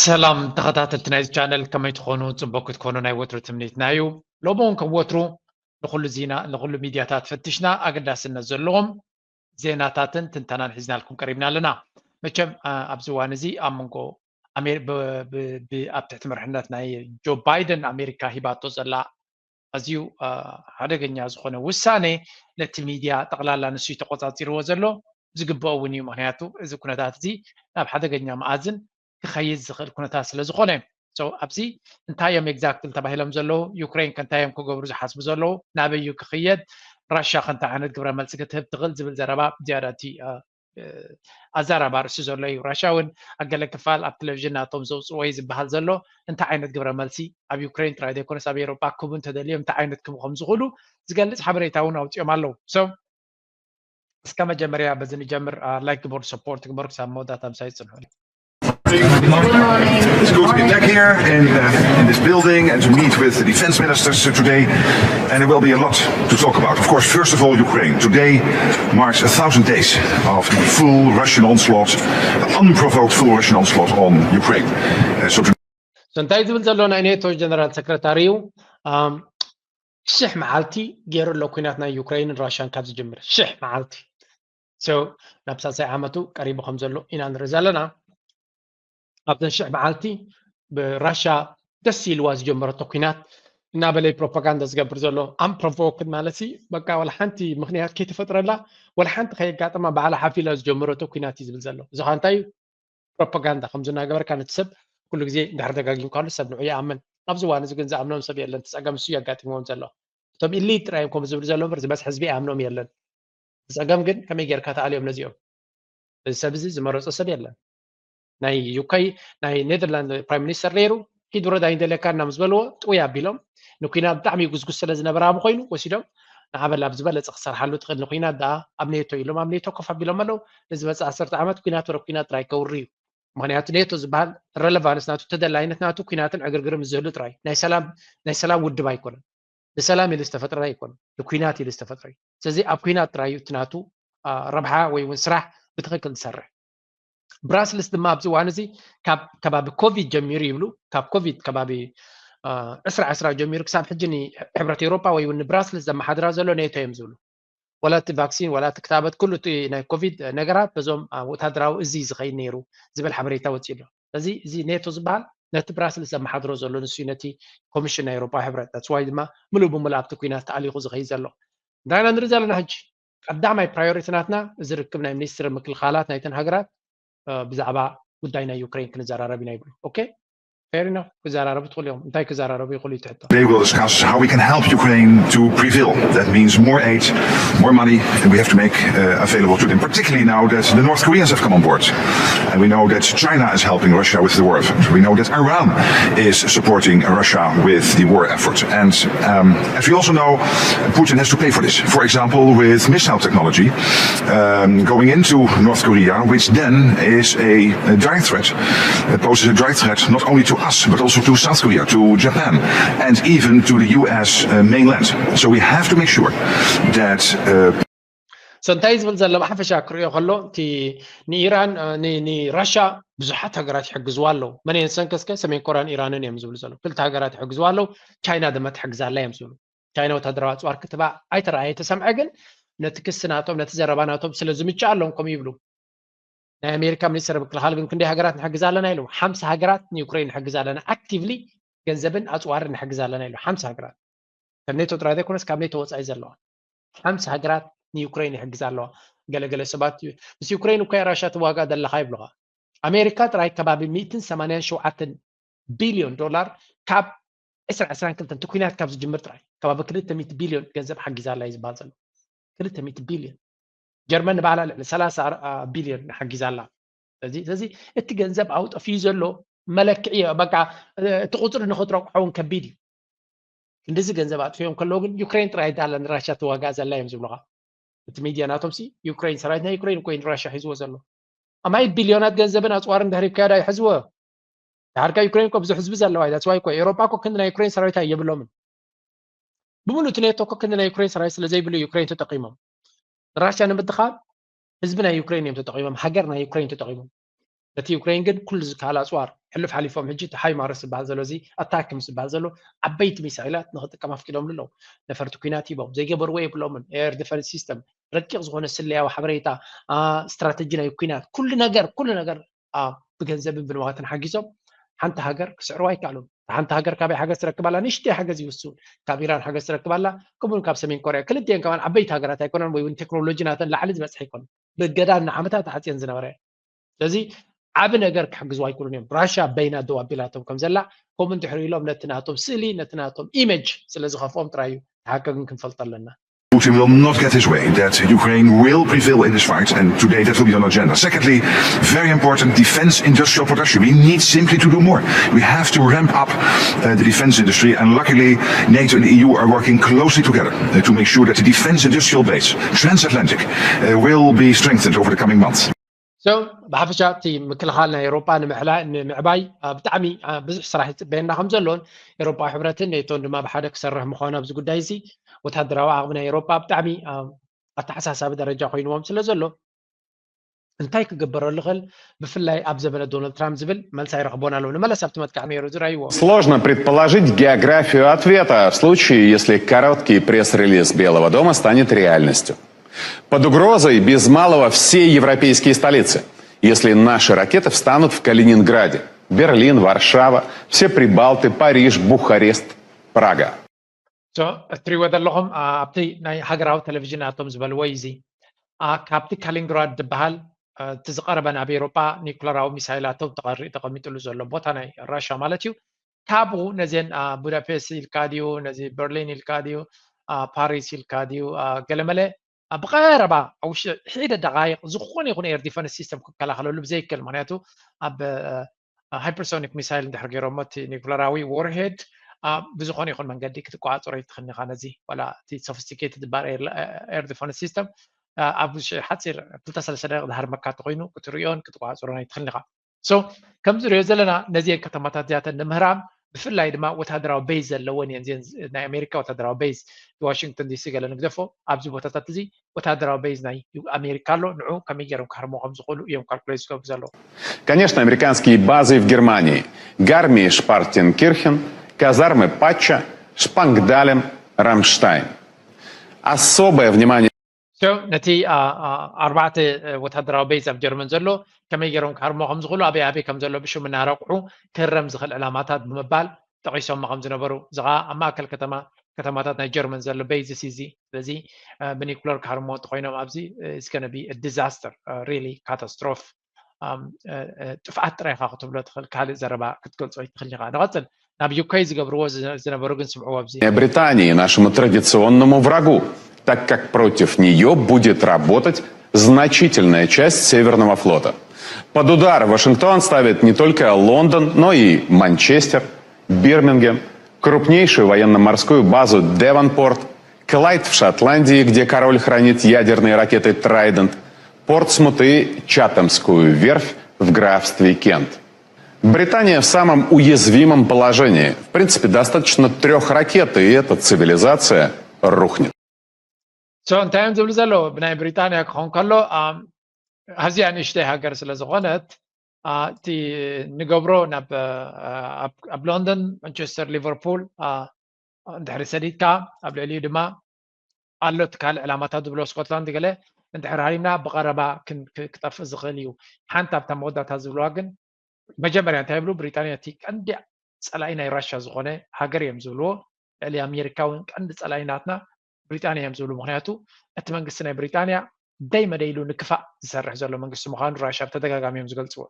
ሰላም ተኸታተልቲ ናይዚ ቻነል፣ ከመይ ትኾኑ? ጽቡቅ ክትኮኑ ናይ ወትሩ ትምኒትና እዩ። ሎሚ እውን ከም ወትሩ ንኹሉ ዜና፣ ንኹሉ ሚድያታት ፈቲሽና ኣገዳስነት ዘለዎም ዜናታትን ትንተናን ሒዝናልኩም ቀሪብና ኣለና። መቸም፣ አ፣ ኣብዚ እዋን እዚ ኣብ መንጎ ኣሜ-፣ ብ-፣ ብ-፣ ብ-፣ ኣብ ትሕቲ መርሕነት ናይ ጆ ባይደን ኣሜሪካ ሂባቶ ዘላ ኣዝዩ፣ አ፣ ሓደገኛ ዝኾነ ውሳኔ ነቲ ሚድያ ጠቕላላ ንሱ እዩ ተቆጻጺርዎ ዘሎ። ዝግብኦ እውን እዩ። ምኽንያቱ እዚ ኩነታት እዚ ናብ ሓደገኛ መኣዝን ክኸይድ ዝኽእል ኩነታት ስለ ዝኾነ። So ኣብዚ እንታይ እዮም ኤግዛክትሊ ተባሂሎም ዘለዉ? ዩክሬን ከ እንታይ እዮም ክገብሩ ዝሓስቡ ዘለዉ? ናበይ እዩ ክኽየድ? ራሻ ከ እንታይ ዓይነት ግብረ መልሲ ክትህብ ትኽእል ዝብል ዘረባ ዝያዳ እቲ፣ አ፣ እ፣ ኣዛራቢ ኣርእስቲ ዘሎ እዩ። ራሻ እውን ኣብ ገለ ክፋል ኣብ ቴሌቪዥን ናቶም ዘውፅዎ እዩ ዝበሃል ዘሎ። እንታይ ዓይነት ግብረ መልሲ ኣብ ዩክሬን ጥራይ ዘይኮነስ ኣብ ኤውሮጳ ክህቡ እንተደልዮም እንታይ ዓይነት ክህቡ ከም ዝኽእሉ ዝገልፅ ሓበሬታ እውን ኣውፂኦም ኣለዉ። So እስከ መጀመርያ በዚ ንጀምር። አ፣ ላይክ ግበሩ፣ ሰፖርት ግበሩ፣ ክሳብ መወዳእታ ምሳይ ፅንሑ። It's good to be back here in, uh, in this building and to meet with the defense ministers today. And there will be a lot to talk about. Of course, first of all, Ukraine. Today marks a thousand days of the full Russian onslaught, the unprovoked full Russian onslaught on Ukraine. Uh, so to- So እንታይ ዝብል ዘሎ ናይ ኔቶ ጀነራል ሰክረታሪ እዩ? ኣም፣ ሽሕ መዓልቲ ገይሩ ኣሎ ኩናት ናይ ዩክሬንን ራሽያን ካብ ዝጅምር ሽሕ መዓልቲ። So ናብ ሳልሳይ ዓመቱ ቀሪቡ ከም ዘሎ ኢና ንርኢ ዘለና። ኣብዘን ሽሕ መዓልቲ ብራሻ ደስ ኢልዋ ዝጀመረቶ ኩናት እናበለ ፕሮፓጋንዳ ዝገብር ዘሎ ኣምፕሮቮክድ ማለት ሲ በቃ ወላ ሓንቲ ምክንያት ከይተፈጥረላ ወላ ሓንቲ ከየጋጥማ ባዕላ ሓፊላ ዝጀመረቶ ኩናት እዩ ዝብል ዘሎ። እዚ ከዓ እንታይ እዩ? ፕሮፓጋንዳ ከምዚ እናገበርካ ነቲ ሰብ ኩሉ ግዜ እንድሕር ደጋጊምካሉ ሰብ ንዑ ይኣምን። ኣብዚ እዋን እዚ ግን ዝኣምኖም ሰብ የለን። እቲ ፀገም እሱ የጋጢምዎም ዘሎ። እቶም ኢሊት ጥራይ እዮም ከምኡ ዝብል ዘሎ እምበር ዝበዝሐ ህዝቢ ይኣምኖም የለን። እቲ ፀገም ግን ከመይ ጌርካ ትኣልዮም ነዚኦም? እዚ ሰብ እዚ ዝመረፆ ሰብ የለን። ናይ ዩከይ ናይ ኔዘርላንድ ፕራይም ሚኒስተር ነይሩ። ኪድ ውረድ ኣይንደልየካን ኢና ምስ በልዎ ጥውይ ኣቢሎም ንኩናት ብጣዕሚ ይጉስጉስ ስለ ዝነበረ ኣቡ ኮይኑ ወሲዶም ንዓበል ኣብ ዝበለፀ ክሰርሓሉ ትኽእል ንኩናት ደኣ ኣብ ኔቶ ኢሎም ኣብ ኔቶ ኮፍ ኣቢሎም ኣለዉ። ንዝመፅእ ዓሰርተ ዓመት ኩናት ወረ ኩናት ጥራይ ከውሪ እዩ። ምክንያቱ ኔቶ ዝበሃል ረለቫንስ ናቱ ተደላይነት ናቱ ኩናትን ዕግርግርን ምስ ዝህሉ ጥራይ ናይ ሰላም ናይ ሰላም ውድብ ኣይኮነን። ንሰላም ኢሉ ዝተፈጥረ ኣይኮነን፣ ንኩናት ኢሉ ዝተፈጥረ እዩ። ስለዚ ኣብ ኩናት ጥራይ እዩ እቲ ናቱ ረብሓ ወይ እውን ስራሕ ብትኽክል ዝሰርሕ። ብራስልስ ድማ ኣብዚ እዋን እዚ ካብ ከባቢ ኮቪድ ጀሚሩ ይብሉ። ካብ ኮቪድ ከባቢ ዕስራ ዕስራ ጀሚሩ ክሳብ ሕጂ ንሕብረት ኤውሮጳ ወይ እውን ንብራስልስ ዘመሓድራ ዘሎ ኔቶ እዮም ዝብሉ። ወላ እቲ ቫክሲን ወላ እቲ ክታበት ኩሉ እቲ ናይ ኮቪድ ነገራት በዞም ወታደራዊ እዚ ዝኸይድ ነይሩ ዝብል ሓበሬታ ወፂኡ ኣሎ። ስለዚ እዚ ኔቶ ዝበሃል ነቲ ብራስልስ ዘመሓድሮ ዘሎ ንሱ ነቲ ኮሚሽን ናይ ኤውሮጳ ሕብረት that's why ድማ ምሉእ ብምሉእ ኣብቲ ኩናት ተኣሊኹ ዝኸይድ ዘሎ እንታይ ኢና ንርኢ ዘለና ሕጂ ቀዳማይ ፕራዮሪቲ ናትና እዚ ርክብ ናይ ሚኒስትር ምክልኻላት ናይተን ሃገራት ብዛዕባ ጉዳይ ናይ ዩክሬን ክንዘራረብ ኢና ይብሉ። ኦኬ fair enough ክዘራረቡ ትኽእሉ እዮም። እንታይ ክዘራረቡ ይኽእሉ እዩ ትሕቶ። They will discuss how we can help Ukraine to prevail. That means more aid, more money, and we have to make uh, available to them, particularly now that the North Koreans have come on board. And we know that China is helping Russia with the war effort. We know that Iran is supporting Russia with the war effort. And um, as we also know, Putin has to pay for this. For example, with missile technology um, going into North Korea, which then is a, a direct threat. It poses a direct threat not only to us, but also to South Korea, to Japan, and even to the U S uh, mainland. So we have to make sure that. Uh, So እንታይ ዝብል ዘሎ ብሓፈሻ ክሪኦ ከሎ እቲ ንኢራን ንራሻ ብዙሓት ሃገራት ይሕግዝዋ ኣለዉ። መን እየን ሰንከስከ ሰሜን ኮርያን ኢራንን እዮም ዝብሉ ዘለዉ። ክልተ ሃገራት ይሕግዝዋ ኣለዉ። ቻይና ድማ ትሕግዛ ኣላ እዮም ዝብሉ። ቻይና ወታደራዊ ኣፅዋር ክትባእ ኣይተረኣየ ተሰምዐ ግን ነቲ ክሲ ናቶም ነቲ ዘረባ ናቶም ስለ ዝምችኣሎም ከምኡ ይብሉ። ናይ ኣሜሪካ ሚኒስትር ምክልኻል ግን ክንደይ ሃገራት ንሕግዝ ኣለና ኢሉ ሓምሳ ሃገራት ንዩክሬን ንሕግዝ ኣለና ኣክቲቭሊ ገንዘብን ኣፅዋርን ንሕግዝ ኣለና ኢሉ ሓምሳ ሃገራት ካብ ኔቶ ጥራይ ዘይኮነስ ካብ ኔቶ ወፃኢ ዘለዋ ሓምሳ ሃገራት ንዩክሬን ይሕግዝ ኣለዋ። ገለገለ ሰባት ምስ ዩክሬን እኳ ራሻ ትዋጋ ዘለካ ይብሉካ። ኣሜሪካ ጥራይ ከባቢ ሚእትን ሰማንያን ሸውዓተን ቢልዮን ዶላር ካብ ዕስራ ዕስራን ክልተን እቲ ኩናት ካብ ዝጅምር ጥራይ ከባቢ ክልተ ሚእቲ ቢልዮን ገንዘብ ሓጊዛ ኣላ እዩ ዝበሃል ዘሎ። ክልተ ሚእቲ ቢልዮን ጀርመን ንባዕላ ልዕሊ ሰላሳ ቢልዮን ሓጊዛ ኣላ። ስለዚ እቲ ገንዘብ ኣብኡ ጠፊኡ ዘሎ መለክዒ በቃ እቲ ቁፅሪ ንክትረቁሖ እውን ከቢድ እዩ። ክንድዚ ገንዘብ ኣጥፊኦም ከለዉ ግን ዩክሬን ጥራይ ዳላ ንራሻ ትዋጋእ ዘላ እዮም ዝብሉካ። እቲ ሚድያ ናቶም ሲ ዩክሬን ሰራዊት ናይ ዩክሬን እኮ ንራሻ ሒዝዎ ዘሎ ኣማይ ቢልዮናት ገንዘብን ኣፅዋርን ድሕሪብካዮ ዳ ይሕዝዎ። ድሓርካ ዩክሬን እኮ ብዙሕ ህዝቢ ዘለዋ እዩ that's why እኮ ኤውሮጳ እኮ ክንዲ ናይ ዩክሬን ሰራዊት የብሎምን። ብምሉእ እቲ ኔቶ እኮ ክንዲ ናይ ዩክሬን ሰራዊት ስለ ዘይብሉ ዩክሬን ተጠቂሞም ንራሻ ንምድኻል ህዝቢ ናይ ዩክሬን እዮም ተጠቂሞም ሃገር ናይ ዩክሬን ተጠቂሞም። ነቲ ዩክሬን ግን ኩሉ ዝከኣል ኣፅዋር ሕሉፍ ሓሊፎም ሕጂ እቲ ሃይማርስ ዝበሃል ዘሎ እዚ ኣታክምስ ዝበሃል ዘሎ ዓበይቲ ሚሳይላት ንክጥቀም ኣፍቂዶምሉ ኣለዉ። ነፈርቲ ኩናት ሂቦም ዘይገበርዎ የብሎምን። ኤር ዲፈንስ ሲስተም ረቂቕ ዝኾነ ስለያዊ ሓበሬታ፣ ስትራተጂ ናይ ኩናት፣ ኩሉ ነገር ኩሉ ነገር ብገንዘብን ብንዋትን ሓጊዞም ሓንቲ ሃገር ክስዕሩ ኣይከኣሉን። ሓንቲ ሃገር ካበይ ሓገዝ ትረክብ ኣላ? ንእሽተይ ሓገዝ ይውስን። ካብ ኢራን ሓገዝ ትረክብ ኣላ፣ ከምኡ ካብ ሰሜን ኮርያ። ክልቲኤን ከማን ዓበይቲ ሃገራት ኣይኮነን፣ ወይ እውን ቴክኖሎጂ ናተን ላዕሊ ዝበፅሐ ኣይኮነን። ብገዳን ንዓመታት ተዓፅየን ዝነበረ። ስለዚ ዓቢ ነገር ክሕግዝዋ ኣይክእሉን እዮም። ራሽያ በይና ደው ኣቢላቶም ከም ዘላ፣ ከምኡ እንድሕር ኢሎም ነቲ ናቶም ስእሊ፣ ነቲ ናቶም ኢሜጅ ስለ ዝኸፍኦም ጥራይ እዩ። እቲ ሓቂ ግን ክንፈልጦ ኣለና። Putin will not get his way, that Ukraine will prevail in this fight, and today that will be on agenda. Secondly, very important, defense industrial production. We need simply to do more. We have to ramp up uh, the defense industry, and luckily NATO and the E U are working closely together uh, to make sure that the defense industrial base, transatlantic, uh, will be strengthened over the coming months. So ብሓፈሻ እቲ ምክልኻል ናይ ኤሮጳ ንምዕባይ ብጣዕሚ ብዙሕ ስራሕ ይፅበየና ከም ዘሎን ኤሮጳዊ ሕብረትን ኔቶን ድማ ብሓደ ክሰርሕ ምዃኑ ኣብዚ ጉዳይ እዚ ወታደራዊ ዓቕሚ ናይ ኤሮጳ ብጣዕሚ ኣተሓሳሳቢ ደረጃ ኮይንዎም ስለ ዘሎ እንታይ ክግበረሉ ይኽእል? ብፍላይ ኣብ ዘበነ ዶናልድ ትራምፕ ዝብል መልሲ ኣይረኽቦን ኣለዉ። ንመለስ ኣብቲ መጥቃዕ ነይሩ ዝረኣይዎ። Сложно предположить географию ответа в случае, если короткий пресс-релиз Белого дома станет реальностью. Под угрозой без малого все европейские столицы, если наши ракеты встанут в Калининграде, Берлин, Варшава, все Прибалты, Париж, Бухарест, Прага. እትሪእዎ ዘለኹም ኣብቲ ናይ ሃገራዊ ቴሌቪዥን ኣቶም ዝበልዎ እዩ እዚ። ካብቲ ካሊንግራድ ዝበሃል እቲ ዝቐረበ ናብ ኤሮጳ ኒኩለራዊ ሚሳይላቶም ተቐሚጥሉ ዘሎ ቦታ ናይ ራሻ ማለት እዩ። ካብኡ ነዚአን ቡዳፔስት ኢልካ ድዩ፣ ነዚ በርሊን ኢልካ ድዩ፣ ፓሪስ ኢልካ ድዩ፣ ገለመለ ብቐረባ ኣብ ውሽጢ ሒደ ደቃይቕ ዝኾነ ይኹን ኤር ዲፈንስ ሲስተም ክከላኸለሉ ብዘይክእል። ምክንያቱ ኣብ ሃይፐርሶኒክ ሚሳይል እንድሕር ገይሮሞ እቲ ኒኩለራዊ ዎርሄድ ብዝኾነ ይኹን መንገዲ ክትቆፃፀሮ ይትኽእል ኢኻ። ነዚ ዋላ እቲ ሶፊስቲኬትድ ዝበሃል ኤር ዲፈንስ ሲስተም ኣብ ውሽጢ ሓፂር ክልተ ሰለስተ ደቂቕ ዝሃርመካ እንተኾይኑ ክትርእዮን ክትቆፃፀሮን ኣይትኽእልን ኢኻ። So ከም ዝሪኦ ዘለና ነዚአን ከተማታት እዚኣተን ንምህራም ብፍላይ ድማ ወታደራዊ ቤዝ ዘለወን እየን እዚአን ናይ ኣሜሪካ ወታደራዊ ቤዝ ዋሽንግተን ዲሲ ገለ ንግደፎ ኣብዚ ቦታታት እዚ ወታደራዊ ቤዝ ናይ ኣሜሪካ ኣሎ። ንዑ ከመይ ገይሮም ክሃርሞ ከም ዝኽእሉ እዮም ካልኩሌት ዝገብሩ ዘለዉ። Конечно, американские базы в Германии. Гармии Шпартенкирхен, казармы Патча, Шпангдалем, Рамштайн. Особое внимание ነቲ ኣርባዕተ ወታደራዊ ቤዝ ኣብ ጀርመን ዘሎ ከመይ ገይሮም ክሃርሞ ከም ዝኽእሉ ኣበይ ኣበይ ከም ዘሎ ብሽም እናረቑሑ ክህረም ዝኽእል ዕላማታት ብምባል ጠቒሶም ከም ዝነበሩ እዚ ከዓ ኣብ ማእከል ከተማ ከተማታት ናይ ጀርመን ዘሎ ቤዝስ እዚ ስለዚ ብኒኩለር ክሃርሞ እንተኮይኖም ኣብዚ is gonna be disaster really catastrophe ጥፍኣት ጥራይ ኢኻ ክትብሎ ትኽእል ካልእ ዘረባ ክትገልጾ ኣይትኽእል ኢኻ ንቐጽል ናብ ዩኬ ዝገብርዎ ዝነበሩ ግን ስምዕዎ ኣብዚ Британии, нашему традиционному врагу, так как против нее будет работать значительная часть Северного флота. Под удар Вашингтон ставит не только Лондон, но и Манчестер, Бирмингем, крупнейшую военно-морскую базу Девонпорт, Клайд в Шотландии, где король хранит ядерные ракеты Трайдент, Портсмут и Чатемскую верфь в графстве Кент. Британия в самом уязвимом положении. В принципе, достаточно трех ракет, и эта цивилизация рухнет. So እንታይ እዮም ዝብሉ ዘለዉ ብናይ ብሪጣንያ ክኸውን ከሎ ኣዝያ ንእሽተይ ሃገር ስለ ዝኾነት እቲ ንገብሮ ናብ ኣብ ሎንደን ማንቸስተር ሊቨርፑል እንድሕሪ ሰዲድካ ኣብ ልዕሊኡ ድማ ኣሎ እቲ ካልእ ዕላማታት ዝብሎ ስኮትላንድ ገለ እንድሕር ሃሪምና ብቐረባ ክጠፍእ ዝኽእል እዩ ሓንቲ ኣብታ መወዳእታ ዝብልዋ ግን መጀመርያ እንታይ ይብሉ ብሪጣንያ እቲ ቀንዲ ፀላኢ ናይ ራሻ ዝኾነ ሃገር እዮም ዝብልዎ ልዕሊ ኣሜሪካ እውን ቀንዲ ፀላኢ ናትና ብሪጣንያ እዮም ዝብሉ ምክንያቱ እቲ መንግስቲ ናይ ብሪጣንያ ደይ መደይሉ ንክፋእ ዝሰርሕ ዘሎ መንግስቲ ምዃኑ ራሻ ብተደጋጋሚ እዮም ዝገልፅዎ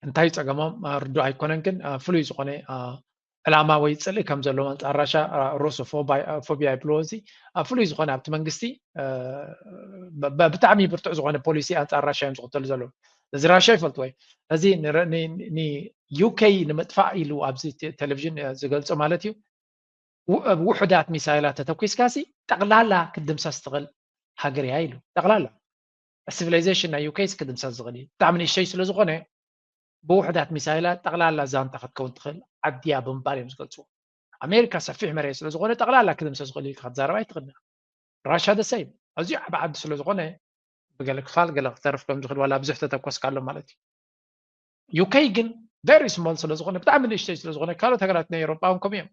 እንታይ ፀገሞም ርዱእ ኣይኮነን ግን ፍሉይ ዝኾነ ዕላማ ወይ ፅልኢ ከም ዘለዎም ኣንፃር ራሻ ሩሶፎቢያ ይብልዎ እዚ ፍሉይ ዝኾነ ኣብቲ መንግስቲ ብጣዕሚ ብርቱዕ ዝኾነ ፖሊሲ ኣንፃር ራሻ እዮም ዝኽተሉ ዘለዉ እዚ ራሻ ይፈልጥዎ እዚ ንዩኬ ንምጥፋእ ኢሉ ኣብዚ ቴሌቪዥን ዝገልፆ ማለት እዩ ውሑዳት ሚሳይላት ተተኩስካሲ ጠቕላላ ክትድምሰስ ትኽእል ሃገር እያ ኢሉ ጠቕላላ ሲቪላይዜሽን ናይ ዩኬስ ክድምሰስ ዝኽእል እዩ ብጣዕሚ ንእሽተይ ስለ ዝኾነ ብውሕዳት ሚሳይላት ጠቕላላ ዛንታ ክትከውን ትኽእል ዓዲ እያ ብምባል እዮም ዝገልፅዎ ኣሜሪካ ሰፊሕ መሬት ስለ ዝኾነ ጠቕላላ ክድምሰስ ዝኽእል ኢልካ ክትዛረብ ኣይትኽእልን ራሻ ደሰይ ኣዝዩ ዓቢ ዓዲ ስለ ዝኾነ ገለ ክፋል ገለ ክተርፍ ከም ዝኽእል ዋላ ብዙሕ ተተኮስካሎም ማለት እዩ። ዩኬ ግን very small ስለ ዝኾነ ብጣዕሚ ንእሽተይ ስለ ዝኾነ ካልኦት ሃገራት ናይ ኤውሮጳ እውን ከምኡ እዮም።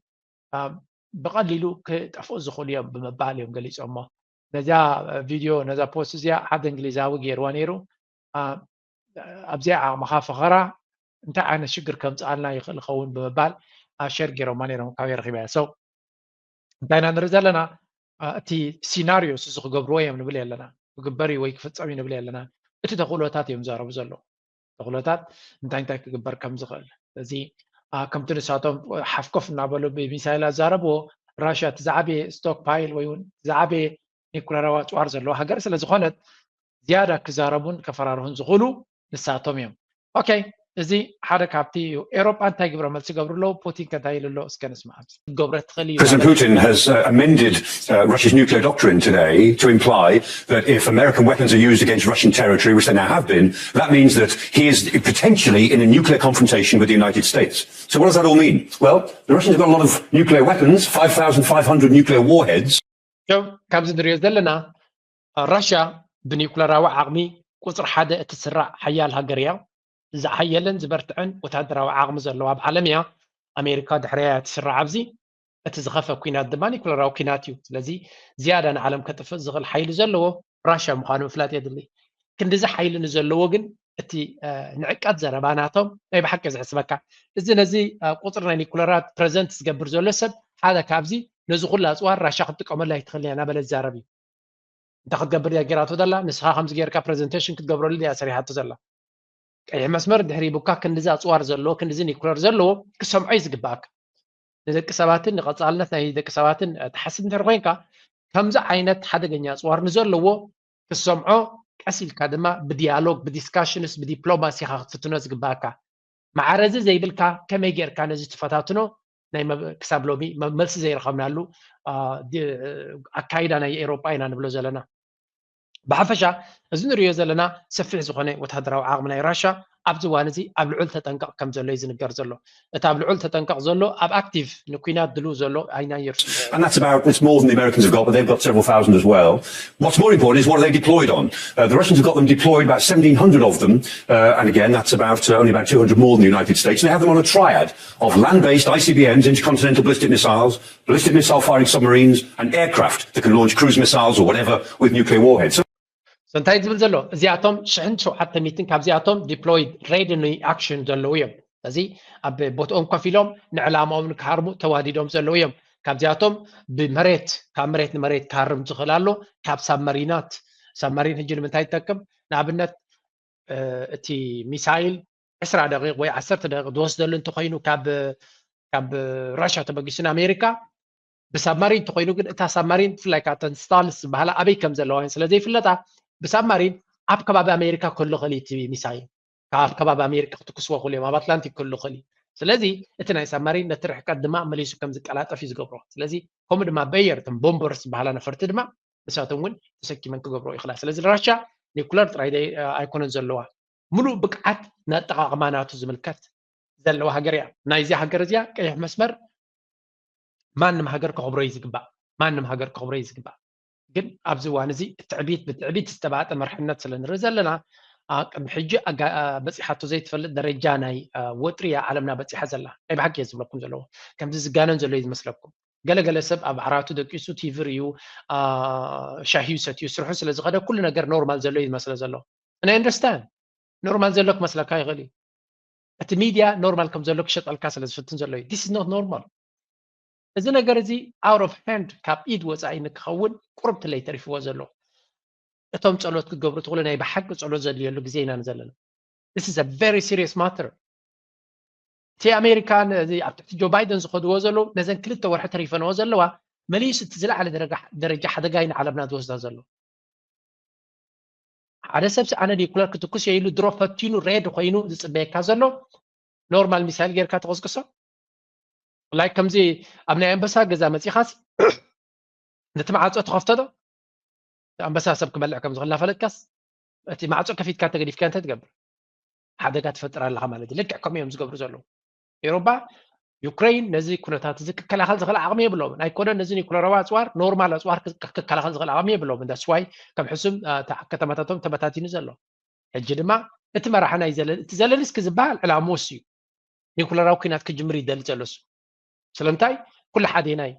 ብቐሊሉ ክጠፍኡ ዝኽእሉ እዮም ብምባል እዮም ገሊፆሞ። ነዛ ቪድዮ ነዛ ፖስት እዚኣ ሓደ እንግሊዛዊ ገይርዋ ነይሩ። ኣብዚኣ ዓቕምኻ ፈኸራ እንታይ ዓይነት ሽግር ከምፅኣልና ይኽእል ይኸውን ብምባል ሸር ገይሮማ ነይሮም ካብ ረኺበያ ሰው እንታይ ኢና ንርኢ ዘለና እቲ ሲናሪዮ እዚ ክገብርዎ እዮም ንብል ኣለና ክግበር እዩ ወይ ክፍፀም እዩ ንብል ኣለና እቲ ተኽእሎታት እዮም ዘረቡ ዘለዉ ተኽእሎታት እንታይ እንታይ ክግበር ከም ዝኽእል እዚ ከምቲ ንሳቶም ሓፍኮፍ እናበሉ ብሚሳይል ኣዛረብዎ ራሽያ እቲ ዝዓበየ ስቶክ ፓይል ወይ እውን ዝዓበየ ኒኩለራዊ ኣፅዋር ዘለዎ ሃገር ስለ ዝኾነት ዝያዳ ክዛረቡን ከፈራርሁን ዝኽእሉ ንሳቶም እዮም ኦኬ እዚ ሓደ ካብቲ እዩ ኤሮጳ እንታይ ግብረ መልሲ ገብሩ ኣለዉ ፑቲን ከንታይ ኢሉ ኣሎ እስከ ንስማዕ ኣብዚ ክገብረ ትኽእል እዩ President Putin has uh, amended uh, Russia's nuclear doctrine today to imply that if American weapons are used against Russian territory, which they now have been, that means that he is potentially in a nuclear confrontation with the United States. So what does that all mean? Well, the Russians have got a lot of nuclear weapons, five thousand five hundred nuclear warheads. ካብዚ ንሪኦ ዘለና ራሽያ ብኒኩለራዊ ዓቕሚ ቁፅሪ ሓደ እትስራዕ ሓያል ሃገር እያ። ዝሓየለን ዝበርትዐን ወታደራዊ ዓቕሚ ዘለዎ ኣብ ዓለም እያ። ኣሜሪካ ድሕረያ እያ ትስራዕ ኣብዚ። እቲ ዝኸፈ ኲናት ድማ ኒኩለራዊ ኲናት እዩ። ስለዚ ዝያዳ ንዓለም ከጥፍእ ዝኽእል ሓይሊ ዘለዎ ራሽያ ምዃኑ ምፍላጥ የድሊ። ክንድዚ ሓይሊ ንዘለዎ ግን እቲ ንዕቀት ዘረባ ናቶም ናይ ብሓቂ ዝሕስበካ። እዚ ነዚ ቁፅሪ ናይ ኒኩለራት ፕረዘንት ዝገብር ዘሎ ሰብ ሓደ ካብዚ ነዚ ኩሉ ኣፅዋር ራሻ ክትጥቀመሉ ኣይትኽእል እያ እናበለ ዝዛረብ እዩ። እንታይ ክትገብር እያ ጌራቶ ዘላ? ንስኻ ከምዚ ጌርካ ፕረዘንቴሽን ክትገብረሉ እያ ሰሪሓቶ ዘላ። ቀይሕ መስመር ድሕሪ ቡካ ክንድዚ ኣፅዋር ዘለዎ ክንድዚ ኒኩለር ዘለዎ ክሰምዖ እዩ ዝግባኣካ። ንደቂ ሰባትን ንቐፃልነት ናይ ደቂ ሰባትን ትሓስብ እንድሕር ኮይንካ ከምዚ ዓይነት ሓደገኛ ኣፅዋር ንዘለዎ ክሰምዖ ቀስ ኢልካ ድማ ብዲያሎግ ብዲስካሽንስ ብዲፕሎማሲ ኢኻ ክትፍትኖ ዝግባኣካ። ማዕረ እዚ ዘይብልካ ከመይ ጌርካ ነዚ ትፈታትኖ ናይ ክሳብ ሎሚ መልሲ ዘይረኸብናሉ ኣካይዳ ናይ ኤሮጳ ኢና ንብሎ ዘለና። ብሓፈሻ እዚ ንሪኦ ዘለና ሰፊሕ ዝኾነ ወታደራዊ ዓቕሚ ናይ ራሻ ኣብዚ እዋን እዚ ኣብ ልዑል ተጠንቀቕ ከም ዘሎ እዩ ዝንገር ዘሎ። እቲ ኣብ ልዑል ተጠንቀቕ ዘሎ ኣብ ኣክቲቭ ንኲናት ድልው ዘሎ ኣይናየር And that's about, it's more than the Americans have got, but they've got several thousand as well. What's more important is what are they deployed on? Uh, the Russians have got them deployed, about seventeen hundred of them. Uh, and again, that's about uh, only about two hundred more than the United States. And they have them on a triad of land-based I C B Ms, intercontinental ballistic missiles, ballistic missile firing submarines, and aircraft that can launch cruise missiles or whatever with nuclear warheads. So, እንታይ ዝብል ዘሎ እዚኣቶም ሽሕን ሸውዓተ ሚትን ካብዚኣቶም deployed ready ንኣክሽን ዘለዉ እዮም። ስለዚ ኣብ ቦትኦም ኮፍ ኢሎም ንዕላማኦም ንክሃርሙ ተዋዲዶም ዘለዉ እዮም። ካብዚኣቶም ብመሬት ካብ መሬት ንመሬት ክሃርም ዝኽእል ኣሎ። ካብ ሳብመሪናት ሳብመሪን ሕጂ ንምንታይ ይጠቅም? ንኣብነት እቲ ሚሳይል ዕስራ ደቂቕ ወይ ዓሰርተ ደቂቕ ዝወስደሉ እንተኮይኑ ካብ ካብ ራሻ ተበጊሱ ንኣሜሪካ ብሳብማሪን እንተኮይኑ ግን እታ ሳብማሪን ብፍላይ ከዓ እተን ስታልስ ዝበሃላ ኣበይ ከም ዘለዋ ስለ ዘይፍለጣ ብሳብማሪን ኣብ ከባቢ ኣሜሪካ ክህሉ ክእል እቲ ሚሳይል ካብ ከባቢ ኣሜሪካ ክትኩስዎ ክእሉ እዮም ኣብ ኣትላንቲክ ክህሉ ክእል እዩ ስለዚ እቲ ናይ ሳብማሪን ነቲ ርሕቀት ድማ መሊሱ ከም ዝቀላጠፍ እዩ ዝገብሮ ስለዚ ከምኡ ድማ በየር እቶም ቦምበርስ ዝበሃላ ነፈርቲ ድማ ንሳቶም እውን ተሰኪመን ክገብሮ ይኽእላ ስለዚ ራሻ ኒኩለር ጥራይ ኣይኮነን ዘለዋ ሙሉእ ብቅዓት ናጠቃቅማ ናቱ ዝምልከት ዘለዋ ሃገር እያ ናይዚ ሃገር እዚኣ ቀይሕ መስመር ማንም ሃገር ከኽብሮ እዩ ዝግባእ ማንም ሃገር ከኽብሮ እዩ ዝግባእ ግን ኣብዚ እዋን እዚ ትዕቢት ብትዕቢት ዝተባጠ መርሕነት ስለ ንርኢ ዘለና ቅድሚ ሕጂ በፂሓቶ ዘይትፈልጥ ደረጃ ናይ ወጥሪ እያ ዓለምና በፂሓ ዘላ ናይ ብሓቂ እየ ዝብለኩም ዘለዎ ከምዚ ዝጋነን ዘሎ እዩ ዝመስለኩም ገለገለ ሰብ ኣብ ዓራቱ ደቂሱ ቲቪ ርዩ ሻሂ ሰትዩ ስርሑ ስለ ዝኸደ ኩሉ ነገር ኖርማል ዘሎ እዩ ዝመስለ ዘሎ and I understand ኖርማል ዘሎ ክመስለካ ይኽእል እዩ እቲ ሚድያ ኖርማል ከም ዘሎ ክሸጠልካ ስለ ዝፍትን ዘሎ እዩ this is not normal እዚ ነገር እዚ out of hand ካብ ኢድ ወፃኢ ንክኸውን ቁርብ ትለይ ተሪፍዎ ዘሎ እቶም ፀሎት ክገብሩ ትኽእሉ ናይ ብሓቂ ፀሎት ዘድልየሉ ግዜ ኢና ዘለና this is a very serious matter እቲ ኣሜሪካ ነዚ ኣብ ትሕቲ ጆ ባይደን ዝኸድዎ ዘለዉ ነዘን ክልተ ወርሒ ተሪፈንዎ ዘለዋ መሊሱ እቲ ዝለዓለ ደረጃ ሓደጋ እዩ ንዓለምና ዝወስዳ ዘሎ ሓደ ሰብ ኣነ ኒኩለር ክትኩስ ኢሉ ድሮ ፈቲኑ ሬድ ኮይኑ ዝፅበየካ ዘሎ ኖርማል ሚሳይል ጌርካ ተቐስቅሶ like ከምዚ ኣብ ናይ ኣንበሳ ገዛ መፂኻስ ነቲ መዓፆ ትኸፍቶ ዶ ኣንበሳ ሰብ ክበልዕ ከም ዝኽእል እናፈለጥካስ እቲ ማዕፆ ከፊትካ ተገዲፍካ እንታይ ትገብር ሓደጋ ትፈጥር ኣለኻ ማለት እዩ ልክዕ ከምኡ እዮም ዝገብሩ ዘለዉ ኤሮባ ዩክሬን ነዚ ኩነታት እዚ ክከላኸል ዝኽእል ዓቕሚ የብሎምን። ኣይኮነን ነዚ ኒኩለራዊ ኣፅዋር፣ ኖርማል ኣፅዋር ክከላኸል ዝኽእል ዓቕሚ የብሎምን። ዳስዋይ ከም ሕሱም ከተማታቶም ተበታቲኑ ዘሎ። ሕጂ ድማ እቲ መራሒ ናይ እቲ ዘለንስኪ ዝበሃል ዕላምኡስ እዩ። ኒኩለራዊ ኩናት ክጅምር ይደሊ ዘሎ እሱ። ስለምንታይ? ኩሉ ሓዴናይ፣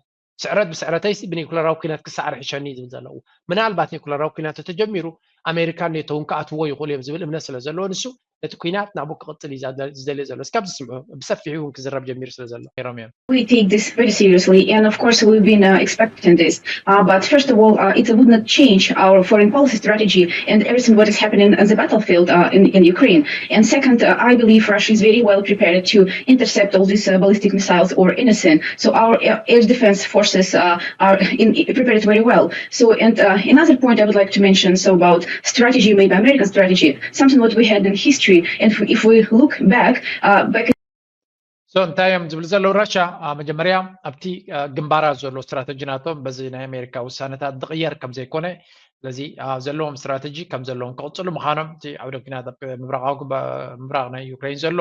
ስዕረት ብስዕረተይሲ ብኒኩለራዊ ኩናት ክሳዕር ይሕሸኒ ዝብል ዘለዉ። ምናልባት ኒኩለራዊ ኩናት ተተጀሚሩ ኣሜሪካን ኔቶውን ክኣትዎ ይኽእሉ እዮም ዝብል እምነት ስለ ዘለዎ ንሱ ነቲ ኩናት ናብኡ ክቕጽል እዩ ዝደልዮ ዘሎ። እስካብ ዝስምዑ ብሰፊሑ እውን ክዝረብ ጀሚሩ ስለ ዘሎ ነይሮም እዮም። We take this very seriously, and of course, we've been uh, expecting this. Uh, but first of all, uh, it would not change our foreign policy strategy and everything what is happening on the battlefield uh, in, in Ukraine. And second, uh, I believe Russia is very well prepared to intercept all these uh, ballistic missiles or anything. So our air, air defense forces uh, are in, prepared very well. So, and uh, another point I would like to mention, so about strategy, maybe American strategy, something what we had in history. And if, if we look back, uh, back so እንታይ እዮም ዝብሉ ዘለዉ? ራሻ መጀመርያ ኣብቲ ግንባራት ዘሎ ስትራተጂ ናቶም በዚ ናይ ኣሜሪካ ውሳነታት ዝቕየር ከም ዘይኮነ፣ ስለዚ ዘለዎም ስትራተጂ ከም ዘለዎም ክቕፅሉ ምዃኖም እቲ ዓውደ ኩናት ምብራቕ ናይ ዩክሬን ዘሎ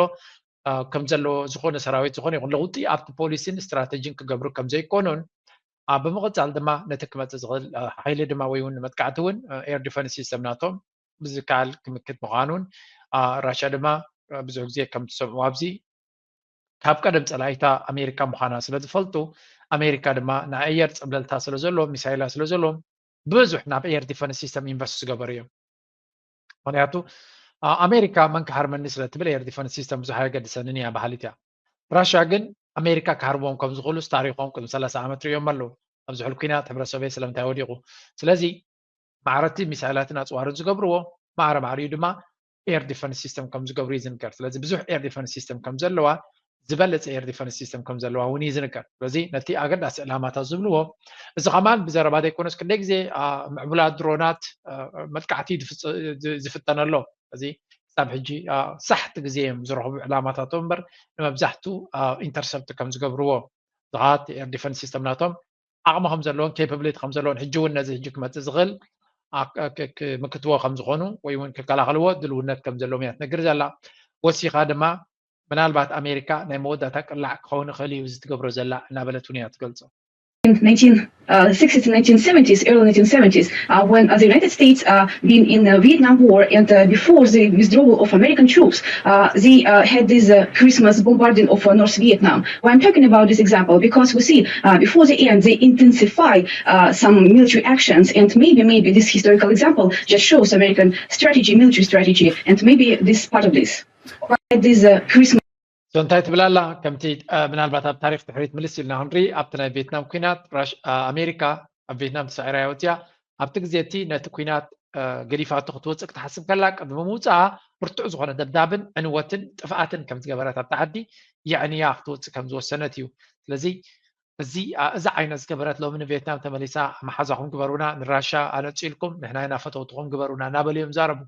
ከም ዘሎ ዝኾነ ሰራዊት ዝኾነ ይኹን ለውጢ ኣብቲ ፖሊሲን ስትራተጂን ክገብሩ ከም ዘይኮኑን፣ ብምቕፃል ድማ ነቲ ክመፅእ ዝኽእል ሓይሊ ድማ ወይ እውን መጥቃዕቲ እውን air defense system ናቶም ብዝከኣል ክምክት ምዃኑን፣ ራሻ ድማ ብዙሕ ግዜ ከም ትሰምዑ ኣብዚ ካብ ቀደም ፀላኢታ ኣሜሪካ ምዃና ስለ ዝፈልጡ፣ ኣሜሪካ ድማ ንኣየር ፀብለልታ ስለ ዘለዎ፣ ሚሳይላ ስለ ዘለዎም ብዙሕ ናብ air defense system invest ዝገበሩ እዮም። ምክንያቱ ኣሜሪካ መን ክሃርመኒ ስለ ትብል air defense system ብዙሕ ኣየገድሰንን እያ በሃሊት እያ። ራሻ ግን ኣሜሪካ ክሃርምዎም ከም ዝኽእሉስ ታሪኾም ቅድሚ ሰላሳ ዓመት ርእዮም ኣለዉ። ኣብ ዝሑል ኩናት ሕብረት ሶቪየት ስለምንታይ ወዲቑ? ስለዚ ማዕረቲ ሚሳይላትን ኣፅዋርን ዝገብርዎ ማዕረ ማዕሪኡ ድማ air defense system ከም ዝገብሩ እዩ ዝንገር። ስለዚ ብዙሕ air defense system ከም ዘለዋ ዝበለፀ air defense system ከም ዘለዋ እውን እዩ ዝንገር። ስለዚ ነቲ ኣገዳሲ ዕላማታት ዝብልዎ እዚ ከማን ብዘረባ ዘይኮነስ ክንደይ ግዜ ምዕቡላት ድሮናት መጥቃዕቲ ዝፍተነሎ እዚ ክሳብ ሕጂ ሳሕቲ ግዜ እዮም ዝረኽቡ ዕላማታቶም እምበር ንመብዛሕቱ intercept ከም ዝገብርዎ ዝኻት air defense system ናቶም ዓቕሚ ከም ዘለዎን capability ከም ዘለዎን ሕጂ እውን ነዚ ሕጂ ክመፅእ ዝኽእል ምክትዎ ከም ዝኾኑ ወይ እውን ክከላኸልዎ ድልውነት ከም ዘለዎም እያ ትነግር ዘላ። ወሲኻ ድማ ምናልባት ኣሜሪካ ናይ መወዳእታ ቅላዕ ክኸውን ይኽእል እዩ እዚ ትገብሮ ዘላ እናበለት እውን እያ ትገልጾ። In nineteen sixties and nineteen seventies, early nineteen seventies, uh, when uh, the United States uh, been in the Vietnam War and uh, before the withdrawal of American troops, uh, they uh, had this uh, Christmas bombarding of uh, North Vietnam. Why I'm talking about this example? Because we see uh, before the end, they intensify uh, some military actions, and maybe, maybe this historical example just shows American strategy, military strategy, and maybe this part of this. Right, this uh, Christmas. So እንታይ ትብላላ ከምቲ ምናልባት ኣብ ታሪክ ድሕሪት ምልስ ኢልና ክንርኢ ኣብቲ ናይ ቪየትናም ኩናት ኣሜሪካ ኣብ ቪየትናም ተሳዒራ እያ ወፅያ ኣብቲ ግዜ እቲ ነቲ ኩናት ገዲፋቶ ክትወፅእ ክትሓስብ ከላ ቅድሚ ምውፅኣ ብርቱዕ ዝኾነ ደብዳብን ዕንወትን ጥፍኣትን ከም ዝገበረት ኣብቲ ዓዲ የዕንያ ክትወፅእ ከም ዝወሰነት እዩ። ስለዚ እዚ እዚ ዓይነት ዝገበረት ሎሚ ንቪየትናም ተመሊሳ መሓዛኹም ግበሩና ንራሻ ኣነፅልኩም ንሕና ኢና ፈተውትኹም ግበሩና እናበሉ እዮም ዛረቡ።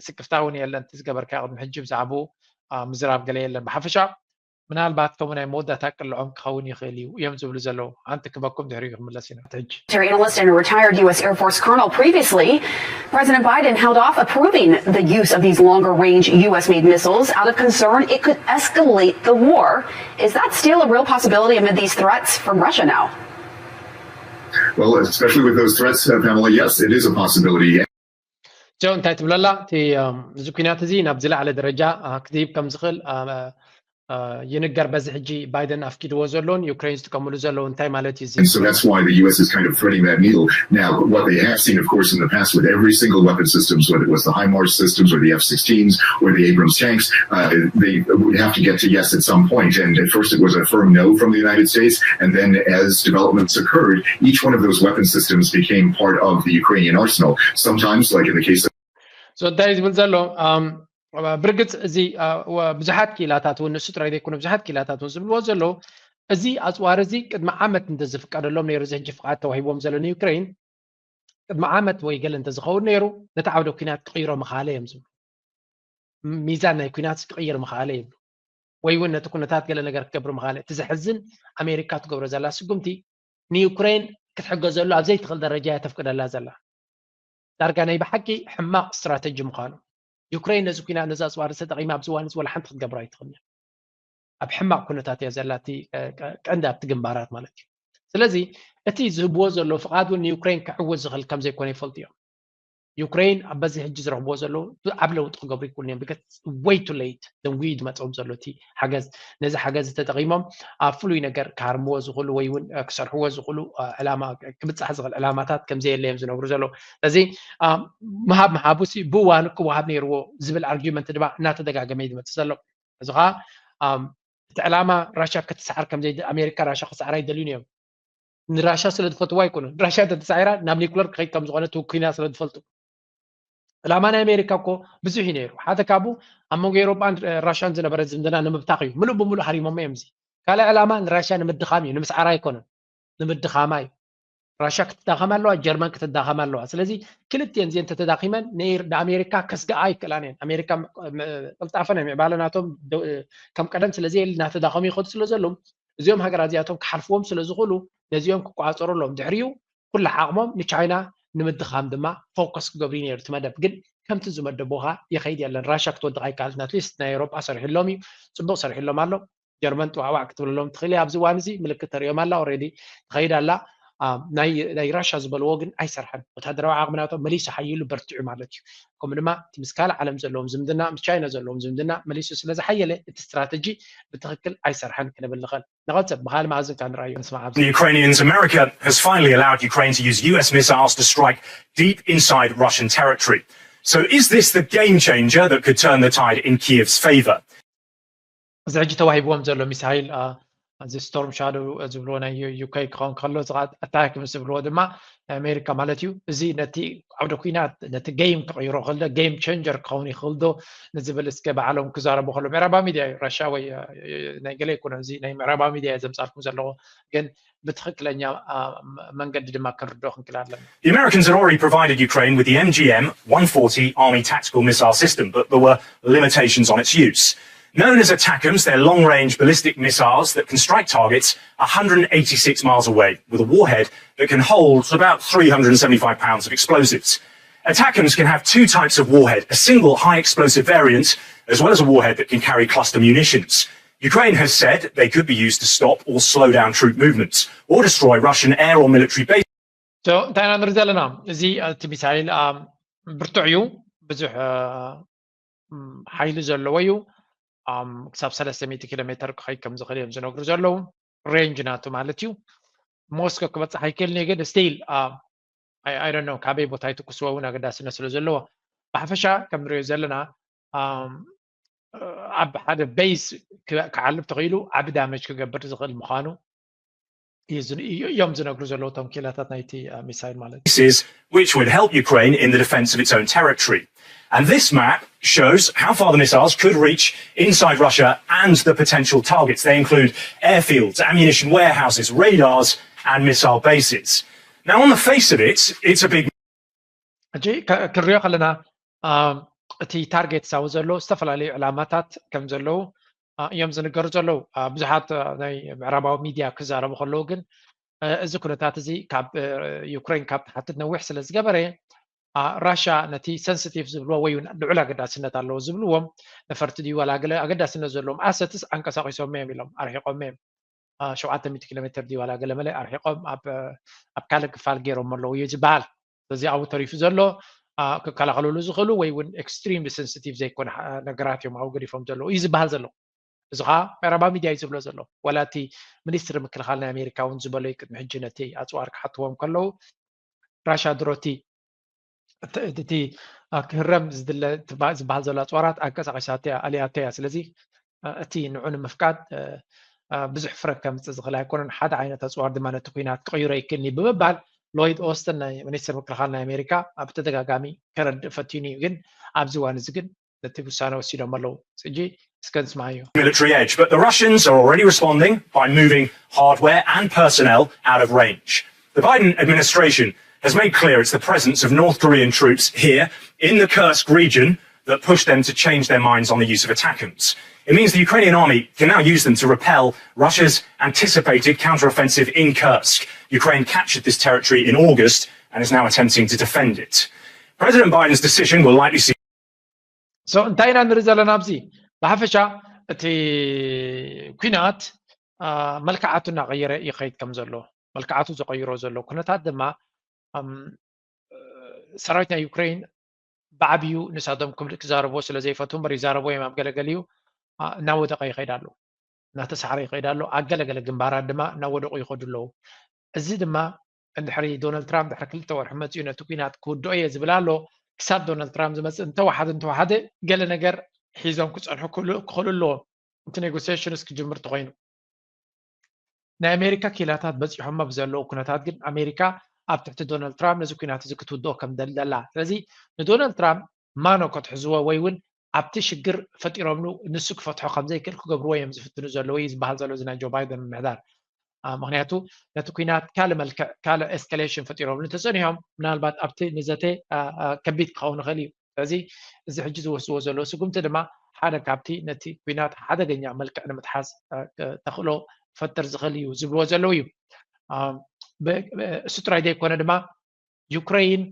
ስክፍታ እውን የለን እቲ ዝገበርካ ቅድሚ ሕጂ ብዛዕባኡ ምዝራብ ገለ የለን። ብሓፈሻ ምናልባት ከምኡ ናይ መወዳእታ ቅልዖም ክኸውን ይኽእል እዩ እዮም ዝብሉ ዘለዉ። ኣንቲ ክበኩም ድሕሪኡ ክምለስ ኢና። ሕጂ military analyst and a retired U S Air Force colonel. Previously, President Biden held off approving the use of these longer range U S made missiles out of concern it could escalate the war. Is that still a real possibility amid these threats from Russia now? Well, especially with those threats, uh, Pamela, yes, it is a possibility. ጆ እንታይ ትብለላ? እቲ እዚ ኩናት እዚ ናብ ዝለዓለ ደረጃ ክትይብ ከም ዝኽእል ይንገር። በዚ ሕጂ ባይደን ኣፍቂድዎ ዘሎን ዩክሬን ዝጥቀምሉ ዘለዉ እንታይ ማለት እዩ? And so that's why the U S is kind of threading that needle. Now, what they have seen, of course, in the past with every single weapon systems, whether it was the HIMARS systems or the F sixteens or the Abrams tanks, uh, they would have to get to yes at some point. And at first it was a firm no from the United States. And then as developments occurred, each one of those weapon systems became part of the Ukrainian arsenal. Sometimes, like in the case of so እንታይ ዝብል ዘሎ ብርግፅ እዚ ብዙሓት ክኢላታት እውን ንሱ ጥራይ ዘይኮነ ብዙሓት ክኢላታት እውን ዝብልዎ ዘለዉ እዚ ኣፅዋር እዚ ቅድሚ ዓመት እንተዝፍቀደሎም ነይሩ እዚ ሕጂ ፍቃድ ተዋሂቦም ዘሎ ንዩክሬን ቅድሚ ዓመት ወይ ገለ እንተዝኸውን ነይሩ ነቲ ዓውደ ኩናት ክቕይሮ ምኽኣለ እዮም ዝብሉ። ሚዛን ናይ ኩናት ክቕይር ምኽኣለ ይብሉ። ወይ እውን ነቲ ኩነታት ገለ ነገር ክገብር ምኽኣለ። እቲ ዘሕዝን ኣሜሪካ ትገብሮ ዘላ ስጉምቲ ንዩክሬን ክትሕገዘሉ ኣብ ዘይትኽእል ደረጃ እያ ተፍቅደላ ዘላ። ዳርጋ ናይ ብሓቂ ሕማቕ ስትራተጂ ምዃኑ ዩክሬን ነዚ ኩናት ነዚ ኣፅዋር ተጠቒማ ኣብዚ እዋን እዚ ወላ ሓንቲ ክትገብር ኣይትኽእልን። ኣብ ሕማቕ ኩነታት እያ ዘላ፣ እቲ ቀንዲ ኣብቲ ግንባራት ማለት እዩ። ስለዚ እቲ ዝህብዎ ዘለዉ ፍቓድ እውን ንዩክሬን ክዕወት ዝኽእል ከም ዘይኮነ ይፈልጡ እዮም። ዩክሬን ኣብ በዚ ሕጂ ዝረኽብዎ ዘለዉ ዓብ ለውጢ ክገብሩ ይክእሉ እዮም። Because way too late፣ ደንጉዩ ዝመፅኦም ዘሎ እቲ ሓገዝ። ነዚ ሓገዝ ተጠቒሞም ኣብ ፍሉይ ነገር ክሃርምዎ ዝኽእሉ ወይ እውን ክሰርሕዎ ዝኽእሉ ዕላማ፣ ክብፃሕ ዝኽእል ዕላማታት ከም ዘየለ እዮም ዝነግሩ ዘለዉ። ስለዚ ምሃብ ምሃቡ ሲ ብእዋኑ ክወሃብ ነይርዎ ዝብል ኣርጊመንት ድማ እናተደጋገመ እዩ ዝመፅእ ዘሎ። እዚ ከዓ እቲ ዕላማ ራሻ ክትስዓር ከም ኣሜሪካ ራሻ ክትስዓር ኣይደልዩን እዮም። ንራሻ ስለ ዝፈትዋ ኣይኮኑን። ራሻ እንተተሳዒራ ናብ ኒኩለር ክኸይድ ከም ዝኾነ ትውኪና ስለ ዝፈልጡ። ዕላማ ናይ ኣሜሪካ እኮ ብዙሕ እዩ ነይሩ። ሓደ ካብኡ ኣብ መንጎ ኤውሮጳን ራሻን ዝነበረ ዝምድና ንምብታኽ እዩ። ምሉእ ብምሉእ ሃሪሞሞ እዮም። እዚ ካልእ ዕላማ ንራሻ ንምድኻም እዩ፣ ንምስዓራ ኣይኮነን። ንምድኻማ እዩ። ራሻ ክትዳኸም ኣለዋ፣ ጀርመን ክትዳኸም ኣለዋ። ስለዚ ክልቲኤን እዚኤን እንተተዳኺመን ንኤር-፣ ንኣሜሪካ ከስግኣ ኣይክእላን እየን። ኣሜሪካ ም-፣ ም-፣ ቅልጣፈ ናይ ምዕባለ ናቶም ደ-፣ ከም ቀደም ስለ ዘየለ እናተዳኸሙ ይኸዱ ስለ ዘለዉ እዚኦም ሃገራት እዚኣቶም ክሓልፍዎም ስለ ዝኽእሉ ነዚኦም ክቆፃፀሩ ኣለዎም። ድሕሪኡ ኩሉ ዓቕሞም ንቻይና ንምድኻም ድማ ፎከስ ክገብሩ እዩ ነይሩ እቲ መደብ። ግን ከምቲ ዝመደብዎ ከዓ ይኸይድ የለን። ራሻ ክትወድቕ ኣይከኣለትን። ኣትሊስት ናይ ኤውሮጳ ሰሪሕሎም እዩ፣ ፅቡቕ ሰሪሕሎም ኣሎ። ጀርመን ጥዋዕዋዕ ክትብለሎም ትኽእል እያ። ኣብዚ እዋን እዚ ምልክት ተርእዮም ኣላ፣ ኦልሬዲ ትኸይድ ኣላ። ናይ ራሻ ዝበልዎ ግን ኣይሰርሐን። ወታደራዊ ዓቕሚ ናቶም መሊሱ ሓይሉ በርቲዑ ማለት እዩ። ከምኡ ድማ እቲ ምስ ካልእ ዓለም ዘለዎም ዝምድና፣ ምስ ቻይና ዘለዎም ዝምድና መሊሱ ስለ ዝሓየለ እቲ ስትራተጂ ብትኽክል ኣይሰርሐን ክንብል ንኽእል። ንቐጽል፣ ብኻልእ መኣዝን ካብ ንርኣዮ ንስማዕ። ኣብዚ The Ukrainians, America has finally allowed Ukraine to use U S missiles to strike deep inside Russian territory. So is this the game changer that could turn the tide in Kiev's favor? እዚ ሕጂ ተዋሂብዎም ዘሎ ሚሳይል፣ አ፣ እዚ ስቶርም ሻዶው ዝብልዎ ናይ ዩ-፣ ዩኬ ክኸውን ከሎ፣ እዚ ኸዓ ኣታክ ምስ ዝብልዎ ድማ ናይ ኣሜሪካ ማለት እዩ። እዚ ነቲ ዓውደ ኲናት፣ ነቲ ጌም ክቕይሮ ይኽእል ዶ፣ ጌም ቼንጀር ክኸውን ይኽእል ዶ ንዝብል እስከ ባዕሎም ክዛረቡ ከለዉ፣ ምዕራባዊ ሚድያ እዩ፣ ራሻ ወይ፣ አ፣ ናይ ገለ ኣይኮነን፣ እዚ ናይ ምዕራባዊ ሚድያ እየ ዘምጻልኩም ዘለኹ፣ ግን ብትኽክለኛ፣ አ፣ መ-፣ መንገዲ ድማ ክንርድኦ ክንክእል ኣለና። The Americans had already provided Ukraine with the M G M one forty Army tactical missile system, but there were limitations on its use. Known as ATACMS, they're long-range ballistic missiles that can strike targets one hundred eighty-six miles away with a warhead that can hold about three hundred seventy-five pounds of explosives. ATACMS can have two types of warhead, a single high explosive variant, as well as a warhead that can carry cluster munitions. Ukraine has said they could be used to stop or slow down troop movements or destroy Russian air or military bases. So እንታይ ኢና ንርኢ ዘለና? እዚ እቲ ሚሳይል፣ አ፣ ብርቱዕ እዩ፣ ብዙሕ፣ አ፣ ም፣ ሓይሊ ዘለዎ እዩ። ኣም፣ ክሳብ ሰለስተ ሚእቲ ኪሎ ሜተር ክኸይድ ከም ዝኽእል እዮም ዝነግሩ ዘለዉ። ሬንጅ ናቱ ማለት እዩ። ሞስኮ ክበጽሕ ኣይክእልን እዩ፣ ግን ስቲል፣ አ፣ I, I don't know፣ ካበይ ቦታ ይትኩስዎ እውን ኣገዳስነት ስለ ዘለዎ። ብሓፈሻ ከም ንሪኦ ዘለና፣ ኣም፣ ኣብ ሓደ ቤዝ ክ-፣ ክዓልብ ተኽኢሉ ዓቢ ዳሜጅ ክገብር ዝኽእል ምዃኑ እዩ ዝን-፣ እዩ፣ እዮም ዝነግሩ ዘለዉ እቶም ክኢላታት ናይቲ፣ አ፣ ሚሳይል ማለት እዩ። Is which would help Ukraine in the defense of its own territory. And this map shows how far the missiles could reach inside Russia and the potential targets. They include airfields, ammunition warehouses, radars, and missile bases. Now, on the face of it, it's a big ሕጂ ከ-፣ ክንሪኦ ከለና፣ አ፣ እቲ ታርጌት ሳው ዘሎ ዝተፈላለዩ ዕላማታት ከም ዘለዉ፣ አ፣ እዮም ዝንገሩ ዘለዉ። አ፣ ብዙሓት፣ አ፣ ናይ ምዕራባዊ ሚድያ ክዛረቡ ከለዉ ግን፣ አ፣ እዚ ኩነታት እዚ ካብ፣ አ፣ ዩክሬን ካብ ትሓትት ነዊሕ ስለ ዝገበረ፣ አ፣ ራሻ ነቲ ሰንሲቲቭ ዝብልዎ ወይ እውን ልዑል ኣገዳስነት ኣለዎ ዝብልዎም ነፈርቲ ድዩ ዋላ ገለ ኣገዳስነት ዘለዎም ኣሰትስ ኣንቀሳቒሶም እዮም ኢሎም ኣርሒቖም እዮም። አ፣ ሸውዓተ ሚእቲ ኪሎ ሜትር ድዩ ዋላ ገለ መለ ኣርሒቖም ኣብ፣ ኣብ ካልእ ክፋል ገይሮም ኣለዉ እዩ ዝበሃል። ስለዚ ኣብኡ ተሪፉ ዘሎ፣ አ፣ ክከላኸልሉ ዝኽእሉ ወይ እውን ኤክስትሪምሊ ሰንሲቲቭ ዘይኮነ፣ አ፣ ነገራት እዮም ኣብኡ ገዲፎም ዘለዉ እዩ ዝበሃል ዘሎ። እዚ ኸዓ ምዕራባዊ ሚድያ እዩ ዝብሎ ዘሎ። ዋላ እቲ ሚኒስትሪ ምክልኻል ናይ ኣሜሪካ እውን ዝበሎ እዩ ቅድሚ ሕጂ ነቲ ኣፅዋር ክሓትዎም ከለዉ፣ ራሻ ድሮ እቲ፣ እቲ፣ እቲ፣ አ፣ ክህረም ዝድለ ትባ-፣ ዝበሃል ዘሎ ኣፅዋራት ኣንቀሳቒሳቶ እያ፣ ኣልያቶ እያ። ስለዚ፣ አ፣ እቲ ንዑ ንምፍቃድ፣ አ፣ አ፣ ብዙሕ ፍረ ከምፅእ ዝኽእል ኣይኮነን። ሓደ ዓይነት ኣፅዋር ድማ ነቲ ኲናት ክቕይሮ ይክእልኒ ብምባል ሎይድ ኦስተን ናይ ሚኒስትር ምክልኻል ናይ ኣሜሪካ ኣብ ተደጋጋሚ ከረድእ ፈቲኑ እዩ። ግን ኣብዚ እዋን እዚ ግን ነቲ ውሳነ ወሲዶም ኣለዉ። ሕጂ እስከ ንስማዓዮ። Military edge, but the Russians are already responding by moving hardware and personnel out of range. The Biden administration has made clear it's the presence of North Korean troops here in the Kursk region that pushed them to change their minds on the use of ATACMS. It means the Ukrainian army can now use them to repel Russia's anticipated counteroffensive in Kursk. Ukraine captured this territory in August and is now attempting to defend it. President Biden's decision will likely see So እንታይ ኢና ንርኢ ዘለና ኣብዚ? ብሓፈሻ እቲ ኲናት መልክዓቱ እናቐየረ ይኸይድ ከም ዘሎ፣ መልክዓቱ ዝቐይሮ ዘሎ ኩነታት ድማ ሰራዊት ናይ ዩክሬን ብዓብዩ ንሳቶም ክዛረቦ ስለ ዘይፈትው እምበር ይዛረቦ እዮም ኣብ ገለገሊኡ እናወደቐ ይኸይድ ኣሎ፣ እናተሳዕረ ይኸይድ ኣሎ። ኣብ ገለገለ ግንባራት ድማ እናወደቑ ይኸዱ ኣለዉ። እዚ ድማ እንድሕሪ ዶናልድ ትራምፕ ድሕሪ ክልተ ወርሒ መፅኡ ነቲ ኲናት ክውድኦ እየ ዝብል ኣሎ። ክሳብ ዶናልድ ትራምፕ ዝመፅእ እንተወሓደ እንተወሓደ ገለ ነገር ሒዞም ክፀንሑ ክኽእሉ ኣለዎም። እቲ ኔጎሲሽንስ ክጅምር ተኮይኑ ናይ ኣሜሪካ ኪላታት በፂሖሞ ብዘለዉ ኩነታት ግን ኣሜሪካ ኣብ ትሕቲ ዶናልድ ትራምፕ ነዚ ኩናት እዚ ክትውድኦ ከም ደላ። ስለዚ ንዶናልድ ትራምፕ ማኖ ከትሕዝዎ ወይ እውን ኣብቲ ሽግር ፈጢሮምሉ ንሱ ክፈትሖ ከም ዘይክእል ክገብርዎ እዮም ዝፍትኑ ዘለዉ እዩ ዝበሃል ዘሎ እዚ ናይ ጆ ባይደን ምምሕዳር። ምክንያቱ ነቲ ኩናት ካልእ መልክዕ ካልእ ኤስካሌሽን ፈጢሮምሉ እንተፀኒሖም ምናልባት ኣብቲ ንዘተ ከቢድ ክኸውን ይኽእል እዩ። ስለዚ እዚ ሕጂ ዝወስድዎ ዘለዉ ስጉምቲ ድማ ሓደ ካብቲ ነቲ ኩናት ሓደገኛ መልክዕ ንምትሓዝ ተኽእሎ ክፈጥር ዝኽእል እዩ ዝብልዎ ዘለዉ እዩ። እሱ ጥራይ ዘይኮነ ድማ ዩክሬን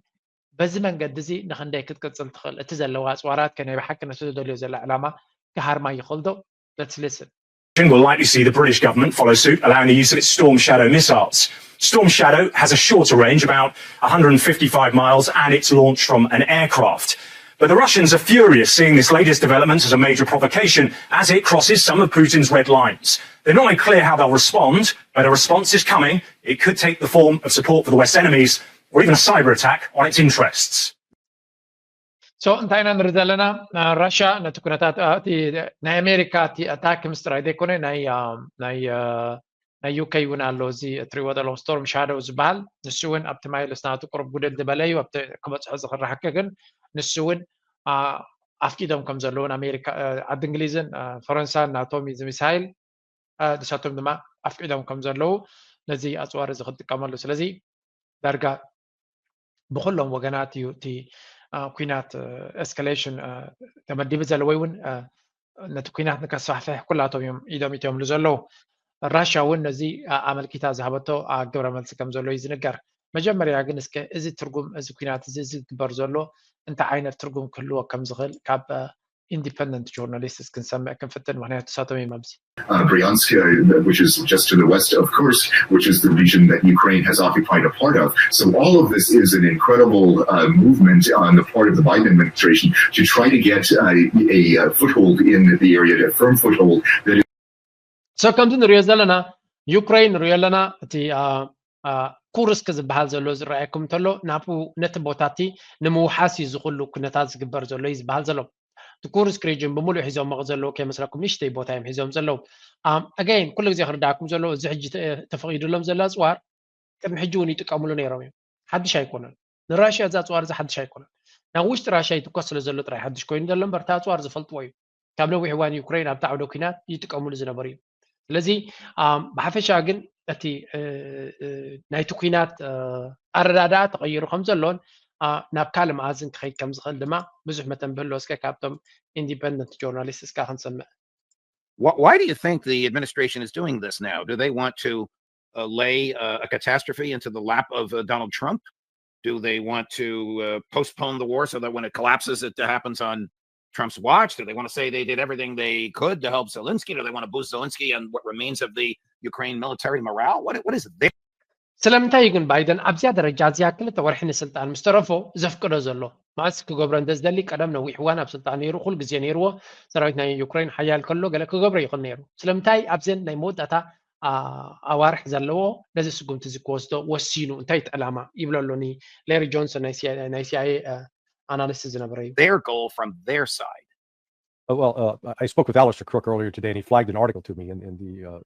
በዚ መንገዲ እዚ ንክንደይ ክትቅፅል ትኽእል? እቲ ዘለዋ ኣፅዋራት ከ ናይ ብሓቂ ነቲ ዝደልዮ ዘላ ዕላማ ክሃርማ ይኽእል ዶ? Let's listen. Will likely see the British government follow suit, allowing the use of its Storm Shadow missiles. Storm Shadow has a shorter range, about one hundred fifty-five miles, and it's launched from an aircraft. But the Russians are furious, seeing this latest development as a major provocation as it crosses some of Putin's red lines. They're not clear how they'll respond, but a response is coming. It could take the form of support for the West's enemies or even a cyber attack on its interests. So እንታይ ኢና ንርኢ ዘለና? ራሽያ ነቲ ኩነታት እቲ ናይ ኣሜሪካ እቲ ኣታክ ምስ ጥራይ ዘይኮነ ናይ ናይ ናይ ዩኬ እውን ኣሎ። እዚ እትሪእዎ ዘለኹም ስቶርም ሻዶው ዝበሃል ንሱ እውን ኣብቲ ማይልስ ናቱ ቁሩብ ጉድል ዝበለ እዩ። ኣብቲ ክበፅሖ ዝኽእል ሓቂ ግን ንሱ እውን ኣፍቂዶም ከም ዘለውን ኣሜሪካ ዓዲ እንግሊዝን ፈረንሳን ናቶም እዚ ሚሳይል ንሳቶም ድማ ኣፍቂዶም ከም ዘለዉ ነዚ ኣፅዋር እዚ ክጥቀመሉ። ስለዚ ዳርጋ ብኩሎም ወገናት እዩ እቲ ኩናት ኤስካሌሽን ተመዲቡ ዘሎ ወይ እውን ነቲ ኩናት ንከስፋሕፍሕ ኩላቶም እዮም ኢዶም ኢትዮምሉ ዘለዉ። ራሽያ እውን ነዚ ኣመልኪታ ዝሃበቶ ግብረ መልሲ ከም ዘሎ እዩ ዝንገር። መጀመርያ ግን እስከ እዚ ትርጉም እዚ ኩናት እዚ ዝግበር ዘሎ እንታይ ዓይነት ትርጉም ክህልዎ ከም ዝኽእል ካብ ኢንዲፐንደንት ጆርናሊስት ክንሰምዕ ክንፍትን፣ ምክንያቱ ንሳቶም እዮም ኣብዚ Bryansk, uh, which is just to the west of Kursk, which is the region that Ukraine has occupied a part of. So all of this is an incredible uh, movement on the part of the Biden administration to try to get uh, a, a foothold in the area, a firm foothold that is. So ከምዚ ንሪኦ ዘለና ዩክሬን ንሪኦ ኣለና እቲ ኩርስክ ዝበሃል ዘሎ ዝረኣየኩም እንተሎ ናብኡ ነቲ ቦታቲ ንምውሓስ እዩ ዝኽሉ ኩነታት ዝግበር ዘሎ እዩ ዝበሃል ዘሎ። እቲ ኩርስክ ሪጅን ብምሉእ ሒዞሞ ዘለዉ ከይመስለኩም ንእሽተይ ቦታ እዮም ሒዞም ዘለዉ። ኣገይን ኩሉ ግዜ ክርዳእኩም ዘለዎ እዚ ሕጂ ተፈቒዱሎም ዘሎ ኣፅዋር ቅድሚ ሕጂ እውን ይጥቀምሉ ነይሮም እዮም። ሓድሽ ኣይኮነን። ንራሽያ እዚ ኣፅዋር እዚ ሓድሽ ኣይኮነን። ናብ ውሽጢ ራሽያ ይትኮስ ስለ ዘሎ ጥራይ ሓድሽ ኮይኑ ዘሎ እምበር እቲ ኣፅዋር ዝፈልጥዎ እዩ። ካብ ነዊሕ እዋን ዩክሬን ኣብቲ ዓውደ ኩናት ይጥቀምሉ ዝነበሩ እዩ። ስለዚ ብሓፈሻ ግን እቲ ናይቲ ኩናት ኣረዳድኣ ተቐይሩ ከም ዘሎን ናብ ካልእ መኣዝን ክኸይድ ከም ዝኽእል ድማ ብዙሕ መተንብህ ኣሎ። እስከ ካብቶም ኢንዲፐንደንት ጆርናሊስት እስካ ክንሰምዕ። Why do you think the administration is doing this now? Do they want to uh, lay uh, a catastrophe into the lap of uh, Donald Trump? Do they want to uh, postpone the war so that when it collapses, it happens on Trump's watch? Do they want to say they did everything they could to help Zelensky? Do they want to boost Zelensky and what remains of the Ukraine military morale? What, what is their ስለምንታይ እዩ ግን ባይደን ኣብዚያ ደረጃ እዚኣ ክልተ ወርሒ ንስልጣን ምስ ተረፎ ዘፍቅዶ ዘሎ? ማለት ክገብሮ እንተ ዝደሊ ቀደም ነዊሕ እዋን ኣብ ስልጣን ነይሩ፣ ኩሉ ግዜ ነይርዎ። ሰራዊት ናይ ዩክሬን ሓያል ከሎ ገለ ክገብሮ ይኽእል ነይሩ። ስለምንታይ ኣብዘን ናይ መወዳእታ ኣዋርሕ ዘለዎ ነዚ ስጉምቲ እዚ ክወስዶ ወሲኑ? እንታይ እቲ ዕላማ ይብሎ ኣሎ ኒ ሌሪ ጆንሰን ናይ ሲኣይኤ ኣናሊስት ዝነበረ እዩ። Their goal from their side. Uh, well, uh, I spoke with Alistair Crook earlier today, and he flagged an article to me in, in the uh,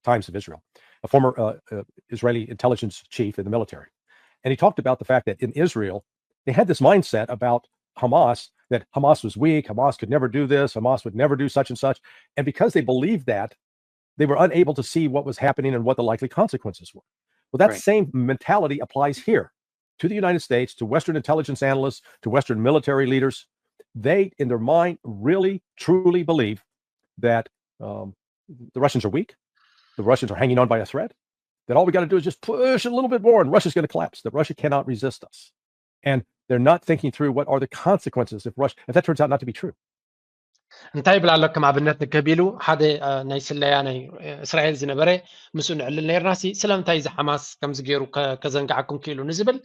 Times of Israel, a former uh, uh, Israeli intelligence chief in the military. And he talked about the fact that in Israel, they had this mindset about Hamas, that Hamas was weak, Hamas could never do this, Hamas would never do such and such. And because they believed that, they were unable to see what was happening and what the likely consequences were. Well, that right. same mentality applies here to the United States, to Western intelligence analysts, to Western military leaders. They, in their mind, really, truly believe that um, the Russians are weak, the Russians are hanging on by a thread, that all we got to do is just push a little bit more and Russia's going to collapse, that Russia cannot resist us. And they're not thinking through what are the consequences if Russia, if that turns out not to be true. እንታይ ይብል ኣሎ? ከም ኣብነት ንከቢሉ ሓደ ናይ ስለያ ናይ እስራኤል ዝነበረ ምስኡ ንዕልል ነርና ሲ ስለምንታይ እዚ ሓማስ ከምዚ ገይሩ ከዘንግዓኩም ክኢሉ ንዝብል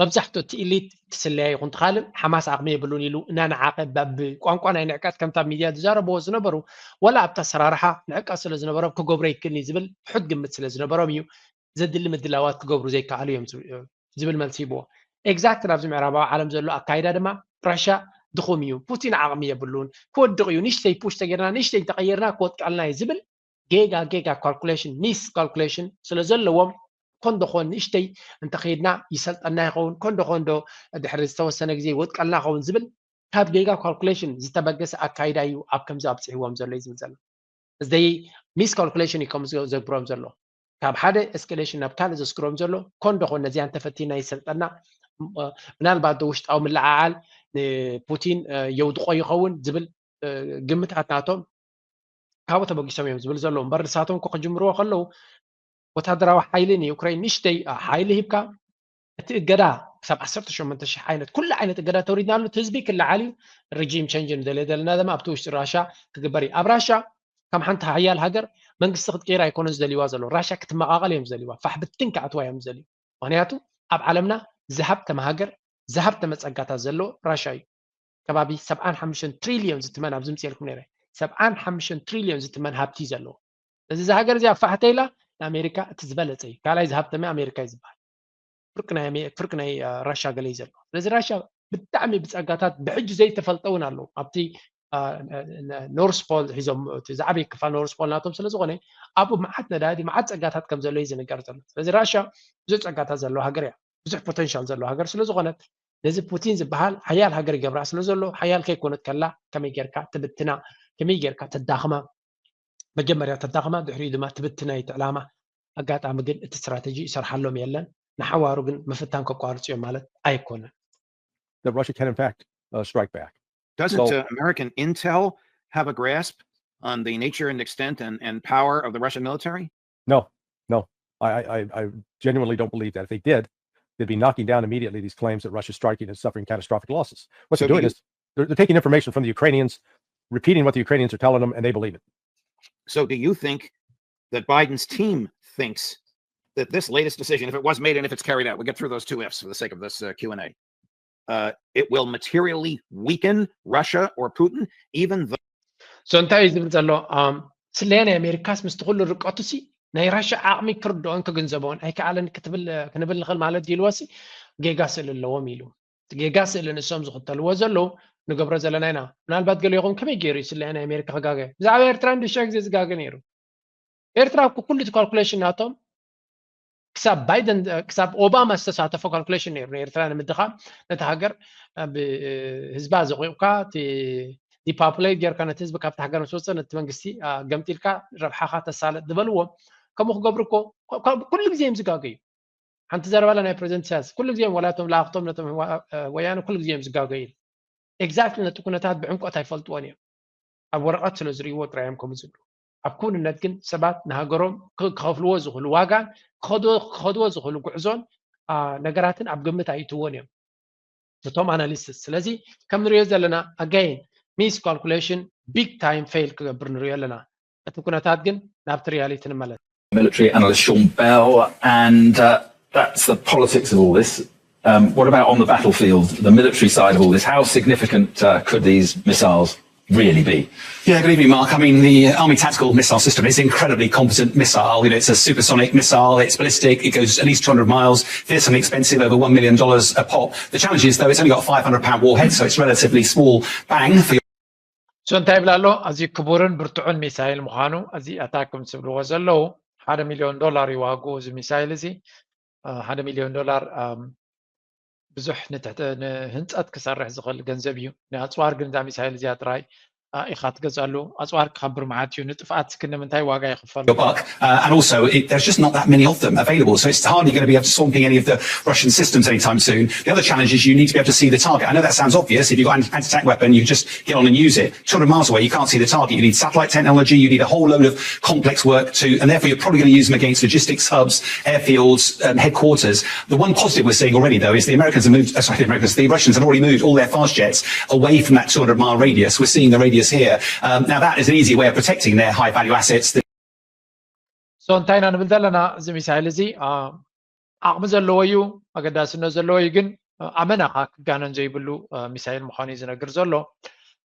መብዛሕትኡ እቲ ኢሊት እቲ ስለያ ይኹን ትኻልእ ሓማስ ዓቕሚ የብሉን ኢሉ እናነዓቐ ብቋንቋ ናይ ንዕቀት ከምታ ሚድያ ዝዛረብዎ ዝነበሩ ወላ ኣብታ ኣሰራርሓ ንዕቀት ስለ ዝነበሮም ክገብሮ ይክልኒ ዝብል ትሑት ግምት ስለ ዝነበሮም እዩ ዘድሊ ምድላዋት ክገብሩ ዘይከኣሉ እዮም ዝብል መልሲ ይብዎ። ኤግዛክት ናብዚ ምዕራባዊ ዓለም ዘሎ ኣካይዳ ድማ ራሻ ድኹም እዩ። ፑቲን ዓቕሚ የብሉን፣ ክወድቕ እዩ። ንሽተይ ፑሽ ተጌርና ንሽተይ እንተቐየርና ክወጥቀልና እዩ ዝብል ጌጋ ጌጋ ካልኩሌሽን ሚስ ካልኩሌሽን ስለ ዘለዎም ኮንዶ ኮን ንእሽተይ እንተኸይድና ይሰልጠና ይኸውን ኮንዶ ኮንዶ ድሕሪ ዝተወሰነ ግዜ ይወጥቀልና ይኸውን ዝብል ካብ ጌጋ ካልኩሌሽን ዝተበገሰ ኣካይዳ እዩ ኣብ ከምዚ ኣብፅሕዎም ዘሎ እዩ ዝብል ዘሎ። እዚ ሚስ ካልኩሌሽን እዩ ከም ዘግብሮም ዘሎ ካብ ሓደ ኤስካሌሽን ናብ ካልእ ዘስግሮም ዘሎ ኮንዶ ኮን ነዚኣ እንተፈቲና ይሰልጠና ምናልባት ዶ ውሽጣዊ ምልዓዓል ንፑቲን የውድቆ ይኸውን ዝብል ግምታት ናቶም ካብኡ ተበጊሶም እዮም ዝብል ዘለዉ እምበር ንሳቶም እኮ ክጅምርዎ ከለዉ ወታደራዊ ሓይሊ ንዩክሬን ንሽተይ ሓይሊ ሂብካ እቲ እገዳ ክሳብ ዓሰርተ ሸሞንተ ሽሕ ዓይነት ኩሉ ዓይነት እገዳ ተወሪድናሉ እቲ ህዝቢ ክለዓል እዩ። ሪጂም ቸንጅ ንደልዮ ዘለና ድማ ኣብቲ ውሽጢ ራሻ ክግበር እዩ። ኣብ ራሻ ከም ሓንቲ ሓያል ሃገር መንግስቲ ክትቀይር ኣይኮነን ዝደልይዋ ዘሎ ራሻ ክትመቃቀል እዮም ዝደልይዋ ፋሕ ብትን ክኣትዋ እዮም ዝደልዩ። ምክንያቱ ኣብ ዓለምና ዝሃብተመ ሃገር ዝሃብተመ ጸጋታት ዘሎ ራሻ እዩ። ከባቢ ሰብዓን ሓሙሽተን ትሪልዮን ዝትመን ኣብዚ ምፅኤልኩም ነረ ሰብዓን ሓሙሽተን ትሪልዮን ዝትመን ሃብቲ ዘለዎ እዚ ሃገር እዚኣ ፋሕተ ኢላ ንኣሜሪካ እቲ ዝበለፀ እዩ። ካልኣይ ዝሃብተመ ኣሜሪካ እዩ ዝበሃል። ፍርቂ ናይ ራሻ ገለ እዩ ዘለዎ። ስለዚ ራሻ ብጣዕሚ ብፀጋታት ብሕጂ ዘይተፈልጠ እውን ኣለዉ ኣብቲ ኖርስ ፖል ሒዞም ዝዓበየ ክፋል ኖርስ ፖል ናቶም ስለዝኾነ ኣብኡ መዓት ነዳዲ መዓት ፀጋታት ከም ዘሎ እዩ ዝንገር ዘሎ። ስለዚ ራሻ ብዙሕ ፀጋታት ዘለዎ ሃገር እያ። ብዙሕ ፖቴንሻል ዘለዎ ሃገር ስለዝኾነት ነዚ ፑቲን ዝበሃል ሓያል ሃገር ይገብራ ስለ ዘሎ ሓያል ከይኮነት ከላ ከመይ ጌርካ ትብትና ከመይ ጌርካ ተዳኽማ መጀመርያ ተዳኽማ ድሕሪኡ ድማ ትብትና እዩ እቲ ዕላማ። ኣጋጣሚ ግን እቲ ስትራተጂ ይሰርሓሎም የለን። ንሓዋሩ ግን ምፍታን ከቋርፁ እዮም ማለት ኣይኮነን። That Russia can in fact uh, strike back. Doesn't uh, American intel have a grasp on the nature and extent and, and power of the Russian military? No, no. I, I, I genuinely don't believe that. If they did, they'd be knocking down immediately these claims that Russia's striking and suffering catastrophic losses. What so they're doing you, is they're, they're taking information from the Ukrainians, repeating what the Ukrainians are telling them, and they believe it. So do you think that Biden's team thinks that this latest decision, if it was made and if it's carried out, we'll get through those two ifs for the sake of this uh, Q and A, uh, it will materially weaken Russia or Putin, even though. So እንታይ እዩ ዝብል ዘሎ? ስለያ ናይ ኣሜሪካስ ምስቲ ኩሉ ርቀቱ ሲ ናይ ራሻ ዓቕሚ ክርድኦን ክግንዘቦን ኣይከኣለን ክትብል ክንብል ንኽእል ማለት ድዩ ኢልዎ ሲ ጌጋ ስእሊ ኣለዎም ኢሉ። እቲ ጌጋ ስእሊ ንሶም ዝኽተልዎ ዘለዉ ንገብሮ ዘለና ኢና። ምናልባት ገሊኹም ከመይ ገይሩ እዩ ስለያ ናይ ኣሜሪካ ክጋገ? ብዛዕባ ኤርትራ ንድሽቶ ግዜ ዝጋገ ነይሩ። ኤርትራ እኮ ኩሉ እቲ ካልኩሌሽን ናቶም ክሳብ ባይደን ክሳብ ኦባማ ዝተሳተፎ ካልኩሌሽን ነይሩ ንኤርትራ ንምድኻም ነቲ ሃገር ብህዝባ ዘቑቕካ ዲፓፑሌት ጌርካ ነቲ ህዝቢ ካብቲ ሃገር ምስ ወፀ ነቲ መንግስቲ ገምጢልካ ረብሓኻ ተሳለጥ ዝበልዎ ከምኡ ክገብሩ እኮ ኩሉ ግዜ እዮም ዝጋገዩ። ሓንቲ ዘረባላ ናይ ፕሬዚደንት ኢሳያስ ኩሉ ግዜ እዮም ወላቶም ለኣኽቶም ነቶም ወያነ ኩሉ ግዜ እዮም ዝጋገዩ። ኤግዛክትሊ ነቲ ኩነታት ብዕምቆት ኣይፈልጥዎን እዮም። ኣብ ወረቐት ስለ ዝርእይዎ ጥራይ እዮም ከምኡ ዝብሉ። ኣብ ክውንነት ግን ሰባት ንሃገሮም ክኸፍልዎ ዝኽእሉ ዋጋን ክኸድዎ ዝኽእሉ ጉዕዞን ነገራትን ኣብ ግምት ኣይእትዎን እዮም እቶም ኣናሊስትስ። ስለዚ ከም ንሪኦ ዘለና ኣጋይን ሚስ ካልኩሌሽን ቢግ ታይም ፌል ክገብር ንሪኦ ኣለና። እቲ ኩነታት ግን ናብቲ ሪያሊቲ ንመለስ። Military analyst Sean Bell, and uh, that's the politics of all this. Um, what about on the battlefield, the military side of all this? How significant uh, could these missiles really be? Yeah, good evening, Mark. I mean, the Army Tactical Missile System is an incredibly competent missile. You know, it's a supersonic missile, it's ballistic, it goes at least two hundred miles, fearsomely expensive, over one million dollars a pop. The challenge is, though, it's only got five hundred pound warhead, so it's relatively small bang for your ሶ እንታይ ይብል ኣሎ? ኣዝዩ ክቡርን ብርቱዕን ሚሳይል ምዃኑ እዚ ኣታክ ምስ ዝብልዎ ዘለዉ ሓደ ሚልዮን ዶላር እዩ ዋግኡ እዚ ሚሳይል እዚ ሓደ ሚልዮን ዶላር ብዙሕ ንህንፀት ክሰርሕ ዝኽእል ገንዘብ እዩ። ንኣፅዋር ግን እዛ ሚሳይል እዚኣ ጥራይ ኢኻ ትገዝኣሉ። ኣፅዋር ክኸብር መዓት እዩ። ንጥፍኣት ክንዲ ምንታይ ዋጋ ይኽፈል? your buck. Uh, and also, it, there's just not that many of them available, so it's hardly going to be able to swamp any of the Russian systems anytime soon. The other challenge is you need to be able to see the target. I know that sounds obvious. If you've got an anti-tank weapon, you just get on and use it. two hundred miles away, you can't see the target. You need satellite technology. You need a whole load of complex work to, and therefore you're probably going to use them against logistics hubs, airfields, um, headquarters. The one positive we're seeing already, though, is the Americans have moved. Uh, sorry, the Americans, the Russians have already moved all their fast jets away from that two hundred mile radius. We're seeing the radius is here. Um, now, that is an easy way of protecting their high value assets. So እንታይ ኢና ንብል ዘለና? እዚ ሚሳይል እዚ ዓቕሚ ዘለዎ እዩ፣ ኣገዳስነት ዘለዎ እዩ፣ ግን ኣመና ከዓ ክጋነን ዘይብሉ ሚሳይል ምዃኑ እዩ ዝነግር ዘሎ።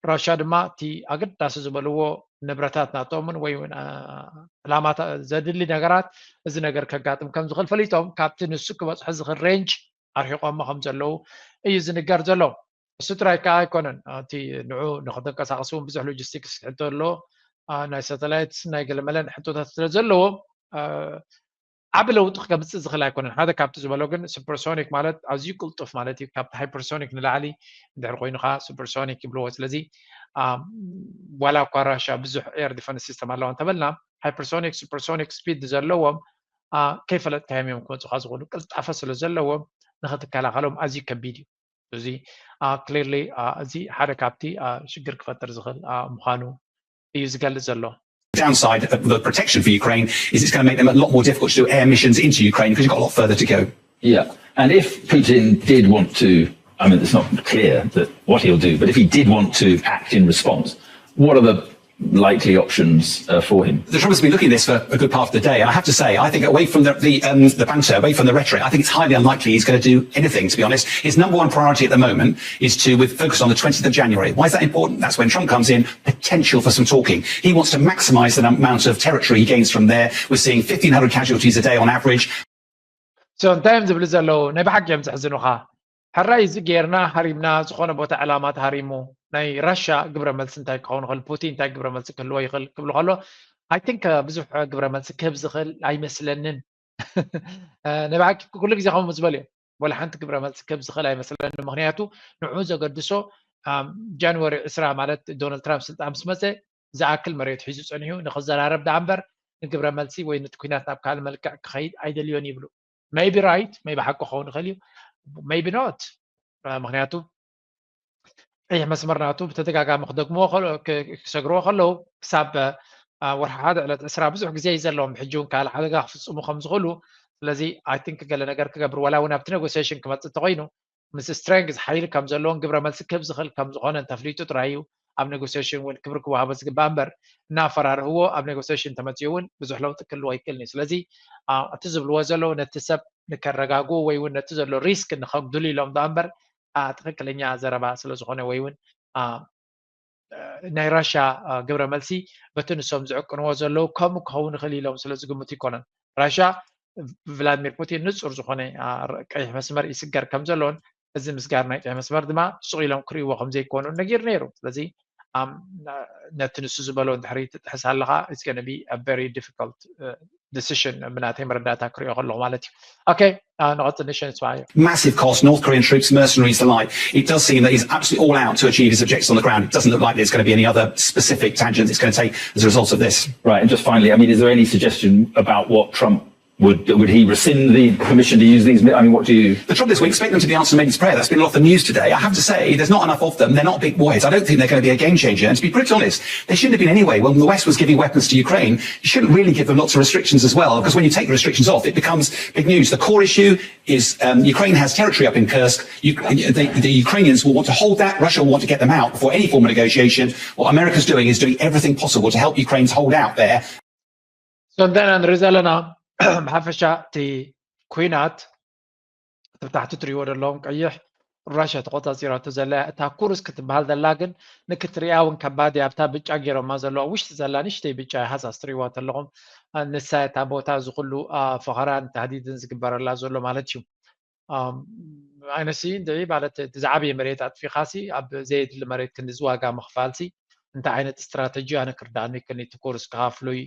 ራሻ ድማ እቲ ኣገዳሲ ዝበልዎ ንብረታት ናቶምን ወይ እውን ዕላማታት ዘድሊ ነገራት እዚ ነገር ከጋጥም ከም ዝኽእል ፈሊጦም ካብቲ ንሱ ክበፅሖ ዝኽእል ሬንጅ ኣርሒቆሞ ከም ዘለዉ እዩ ዝንገር ዘሎ። እሱ ጥራይ ከዓ ኣይኮነን፣ እቲ ንዑ ንክተንቀሳቀሱ እውን ብዙሕ ሎጂስቲክስ ሕቶ ኣሎ። ናይ ሳተላይት ናይ ገለመለን ሕቶታት ስለ ዘለዎ ዓቢ ለውጢ ከምፅእ ዝኽእል ኣይኮነን። ሓደ ካብቲ ዝበሎ ግን ሱፐርሶኒክ ማለት ኣዝዩ ቅልጡፍ ማለት እዩ። ካብቲ ሃይፐርሶኒክ ንላዕሊ እንድሕር ኮይኑ ከዓ ሱፐርሶኒክ ይብልዎ። ስለዚ ዋላ እኳ ራሻ ብዙሕ ኤር ዲፈንስ ሲስተም ኣለዋ እንተበልና ሃይፐርሶኒክ ሱፐርሶኒክ ስፒድ ዘለዎም ከይፈለጥካዮም እዮም ክመፁካ ዝኽእሉ። ቅልጣፈ ስለ ዘለዎም ንክትከላኸሎም ኣዝዩ ከቢድ እዩ። እዚ ክሊርሊ እዚ ሓደ ካብቲ ሽግር ክፈጥር ዝኽእል ምዃኑ እዩ ዝገልጽ ዘሎ። Downside of the protection for Ukraine is it's going to make them a lot more difficult to do air missions into Ukraine because you've got a lot further to go. Yeah, and if Putin did want to, I mean, it's not clear that what he'll do, but if he did want to act in response, what are the likely options uh, for him? The Trump's been looking at this for a good part of the day, and I have to say, I think away from the the, um, the banter, away from the rhetoric, I think it's highly unlikely he's going to do anything. To be honest, his number one priority at the moment is to with focus on the twentieth of January. Why is that important? That's when Trump comes in. Potential for some talking. He wants to maximise the amount of territory he gains from there. We're seeing fifteen hundred casualties a day on average. So እንታይ እዮም ዝብሉ ዘለዉ? ናይ ብሓቂ እዮም ዘሕዝኑኻ። ሕራይ እዚ ጌርና ሃሪምና ዝኾነ ቦታ ዕላማ ተሃሪሙ ናይ ራሻ ግብረ መልሲ እንታይ ክኸውን ይኽእል፣ ፑቲን እንታይ ግብረ መልሲ ክህልዎ ይኽእል ክብሉ ከሎ I think ብዙሕ ግብረ መልሲ ክህብ ዝኽእል ኣይመስለንን። ናይ ብሓቂ ኩሉ ግዜ ከምኡ ዝበሉ እዮም። ወላ ሓንቲ ግብረ መልሲ ክህብ ዝኽእል ኣይመስለንን። ምክንያቱ ንዑ ዘገድሶ ጃንዋሪ ዕስራ ማለት ዶናልድ ትራምፕ ስልጣን ምስ መፀ ዝኣክል መሬት ሒዙ ፀኒሑ ንክዘራረብ ደኣ እምበር ንግብረ መልሲ ወይ ነቲ ኩናት ናብ ካልእ መልክዕ ክኸይድ ኣይደልዮን ይብሉ። Maybe right, maybe ሓቁ ክኸውን ይኽእል እዩ፣ maybe not። ምክንያቱ ቀይሕ መስመር ናቱ ብተደጋጋሚ ክደግምዎ ክሰግርዎ ከለዉ ክሳብ ወርሒ ሓደ ዕለት ዕስራ ብዙሕ ግዜ እዩ ዘለዎም። ሕጂ እውን ካልእ ሓደጋ ክፍፅሙ ከም ዝኽእሉ ስለዚ I think ገለ ነገር ክገብር ዋላ እውን ኣብቲ ኔጎሲዬሽን ክመፅእ እንተኮይኑ ምስ ስትሬንግዝ ሓይሊ ከም ዘለዎን ግብረ መልሲ ክህብ ዝኽእል ከም ዝኾነ እንተፍሊጡ ጥራይ እዩ ኣብ ኔጎሲዬሽን እውን ክብሪ ክወሃቦ ዝግባእ እምበር እናፈራርህዎ ኣብ ኔጎሲዬሽን ተመፅኡ እውን ብዙሕ ለውጢ ክህልዎ ኣይክእልን እዩ። ስለዚ እቲ ዝብልዎ ዘለዉ ነቲ ሰብ ንከረጋግኡ ወይ እውን ነቲ ዘሎ ሪስክ ንከጉድሉ ኢሎም ዶ እምበር ትኽክለኛ ዘረባ ስለ ዝኾነ ወይ እውን ናይ ራሻ ግብረ መልሲ በቲ ንሶም ዝዕቅንዎ ዘለዉ ከምኡ ክኸውን ይኽእል ኢሎም ስለ ዝግምቱ ኣይኮነን። ራሻ ቭላድሚር ፑቲን ንፁር ዝኾነ ቀይሕ መስመር ይስገር ከም ዘለዎን እዚ ምስጋር ናይ ቀይሕ መስመር ድማ ስቕ ኢሎም ክርእይዎ ከም ዘይኮኑ ነጊሩ ነይሩ። ስለዚ ነቲ ንሱ ዝበሎ እንድሕሪ ትጥሕስ ኣለኻ it's gonna be a very difficult decision ብናተይ መረዳእታ ክሪኦ ከለኹ ማለት እዩ። Okay, ንቐፅል ንሸን ስባዮ። Massive cost. North Korean troops, mercenaries, the like. It does seem that he's absolutely all out to achieve his objectives on the ground. It doesn't look like there's going to be any other specific tangent that's going to take as a result of this. Right, and just finally, I mean, is there any suggestion about what Trump would would he rescind the permission to use these? I mean, what do you? The trouble is, we expect them to be answering Maiden's Prayer. That's been a lot of the news today. I have to say, there's not enough of them. They're not big warheads. I don't think they're going to be a game changer. And to be brutally honest, they shouldn't have been anyway. When the West was giving weapons to Ukraine, you shouldn't really give them lots of restrictions as well, because when you take the restrictions off, it becomes big news. The core issue is um, Ukraine has territory up in Kursk. You, the, the Ukrainians will want to hold that. Russia will want to get them out before any form of negotiation. What America's doing is doing everything possible to help Ukraine's hold out there. So እንታይ ኢና ንርኢ ዘለና? ብሓፈሻ እቲ ኩናት እቲ ብታሕቲ ትሪእዎ ዘለኹም ቀይሕ ራሽያ ተቆፃፂራቶ ዘላ እያ። እታ ኩርስ ክትበሃል ዘላ ግን ንክትሪኣ እውን ከባድ እያ። ኣብታ ብጫ ገይሮማ ዘለዋ ውሽጢ ዘላ ንእሽተይ ብጫ እያ ሃሳስ ትሪእዋ ተለኹም። ንሳ እያ እታ ቦታ እዚ ኩሉ ፈኸራን ታህዲድን ዝግበረላ ዘሎ ማለት እዩ። ኣይነሲ እንድዒ ማለት እቲ ዝዓበየ መሬት ኣጥፊኻሲ ኣብ ዘየድሊ መሬት ክንዲ ዝዋጋ ምኽፋልሲ እንታይ ዓይነት ስትራተጂ ኣነ ክርዳኣኒ ይክእልኒ? እቲ ኮርስ ከዓ ፍሉይ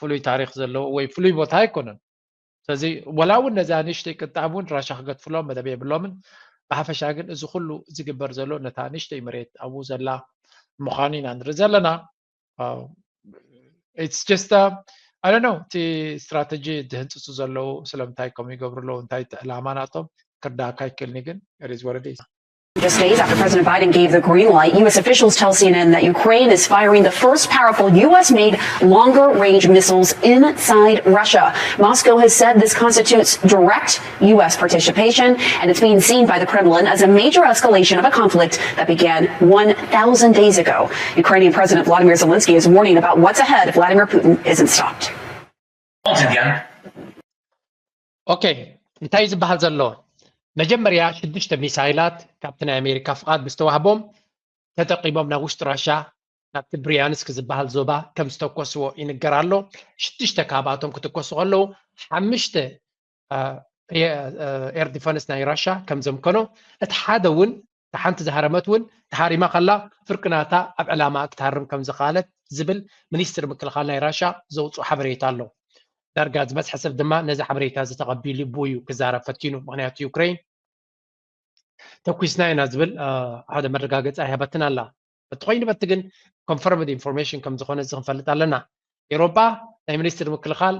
ፍሉይ ታሪክ ዘለዎ ወይ ፍሉይ ቦታ ኣይኮነን። ስለዚ ወላ እውን ነዛ ንእሽተይ ቅጣም እውን ራሻ ክገድፍሎም መደብ የብሎምን። ብሓፈሻ ግን እዚ ኩሉ ዝግበር ዘሎ ነታ ንእሽተይ መሬት ኣብኡ ዘላ ምዃኑ ኢና ንርኢ ዘለና። It's just I don't know እቲ ስትራተጂ ዝህንፅፁ ዘለዉ ስለምንታይ ከምኡ ይገብሩ ኣለዉ እንታይ እቲ ዕላማ ናቶም ክርዳእካ ይክእልኒ ግን it is what it is። Just days after President Biden gave the green light, U S officials tell C N N that Ukraine is firing the first powerful U S made longer range missiles inside Russia. Moscow has said this constitutes direct U S participation, and it's being seen by the Kremlin as a major escalation of a conflict that began one thousand days ago. Ukrainian President Vladimir Zelensky is warning about what's ahead if Vladimir Putin isn't stopped. ኦኬ፣ እንታይ ዝበሃል ዘሎ? መጀመርያ ሽዱሽተ ሚሳይላት ካብቲ ናይ ኣሜሪካ ፍቓድ ብዝተዋህቦም ተጠቂሞም ናብ ውሽጢ ራሻ ናብቲ ብሪያንስክ ዝበሃል ዞባ ከም ዝተኮስዎ ይንገር ኣሎ። ሽዱሽተ ካብኣቶም ክትኮሱ ከለዉ ሓሙሽተ ኤር ዲፈንስ ናይ ራሻ ከም ዘምከኖ፣ እቲ ሓደ እውን፣ እታ ሓንቲ ዝሃረመት እውን ተሃሪማ ከላ ፍርቂ ናታ ኣብ ዕላማ ክትሃርም ከም ዝኸኣለት ዝብል ሚኒስትሪ ምክልኻል ናይ ራሻ ዘውፅኦ ሓበሬታ ኣሎ። ዳርጋ ዝበዝሐ ሰብ ድማ ነዚ ሓበሬታ እዚ ተቐቢሉ ብኡ እዩ ክዛረብ ፈቲኑ። ምክንያቱ ዩክሬን ተኩስና ኢና ዝብል ሓደ መረጋገፂ ኣይሃበትን ኣላ። በቲ ኮይኑ በቲ ግን ኮንፈርምድ ኢንፎርሜሽን ከም ዝኾነ እዚ ክንፈልጥ ኣለና። ኤውሮጳ ናይ ሚኒስትሪ ምክልኻል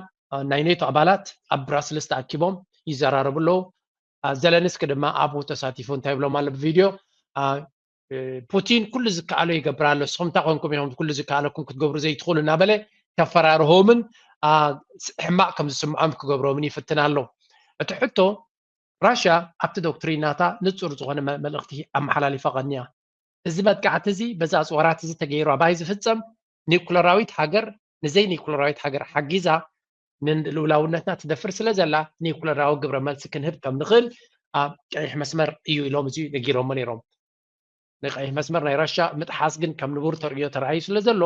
ናይ ኔቶ ኣባላት ኣብ ብራስልስ ተኣኪቦም ይዘራረቡ ኣለዉ። ዘለንስኪ ድማ ኣብኡ ተሳቲፉ እንታይ ይብሎም ኣሎ ብቪድዮ፣ ፑቲን ኩሉ ዝከኣሎ ይገብር ኣሎ፣ ንስኹም እንታይ ኮንኩም ኢኹም ኩሉ ዝከኣለኩም ክትገብሩ ዘይትኽእሉ እናበለ ከፈራርሆምን ሕማቕ ከም ዝስምዖም ክገብሮምን ይፍትን ኣሎ። እቲ ሕቶ ራሽያ ኣብቲ ዶክትሪን ናታ ንጹር ዝኾነ መልእኽቲ ኣመሓላሊፋ ቀንያ። እዚ መጥቃዕቲ እዚ በዚ ኣጽዋራት እዚ ተገይሩ ኣባይ ዝፍጸም ኒኩለራዊት ሃገር ንዘይ ኒኩለራዊት ሃገር ሓጊዛ ንልኡላውነትና ትደፍር ስለ ዘላ ኒኩለራዊ ግብረ መልሲ ክንህብ ከም ንኽእል ኣብ ቀይሕ መስመር እዩ ኢሎም እዚ ነጊሮሞ ነይሮም። ንቀይሕ መስመር ናይ ራሻ ምጥሓስ ግን ከም ንቡር ተርእዮ ተራእዩ ስለ ዘሎ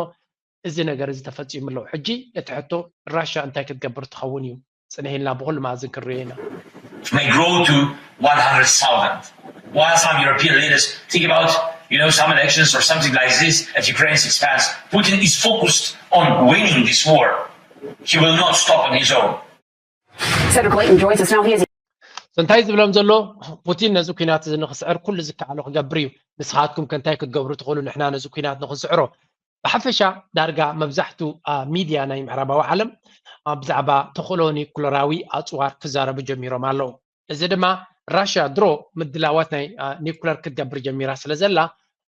እዚ ነገር እዚ ተፈጺሙ ኣሎ። ሕጂ እቲ ሕቶ ራሻ እንታይ ክትገብር ትኸውን እዩ? ጽንሕ ኢልና ብኹሉ መኣዝን ክንርእዮ ኢና። may grow to one hundred thousand. While some European leaders think about, you know, some elections or something like this as Ukraine expands, Putin is focused on winning this war. He will not stop on his own. Senator Clayton joins us now. He is እንታይ ዝብሎም ዘሎ ፑቲን ነዚ ኩናት እዚ ንክስዕር ኩሉ ዝከኣሎ ክገብር እዩ። ንስኻትኩም ከ እንታይ ክትገብሩ ትኽእሉ ንሕና ነዚ ኩናት ንክንስዕሮ? ብሓፈሻ ዳርጋ መብዛሕቱ ሚድያ ናይ ምዕራባዊ ዓለም ብዛዕባ ተኽእሎ ኒኩለራዊ ኣፅዋር ክዛረቡ ጀሚሮም ኣለዉ። እዚ ድማ ራሽያ ድሮ ምድላዋት ናይ ኒኩለር ክትገብር ጀሚራ ስለ ዘላ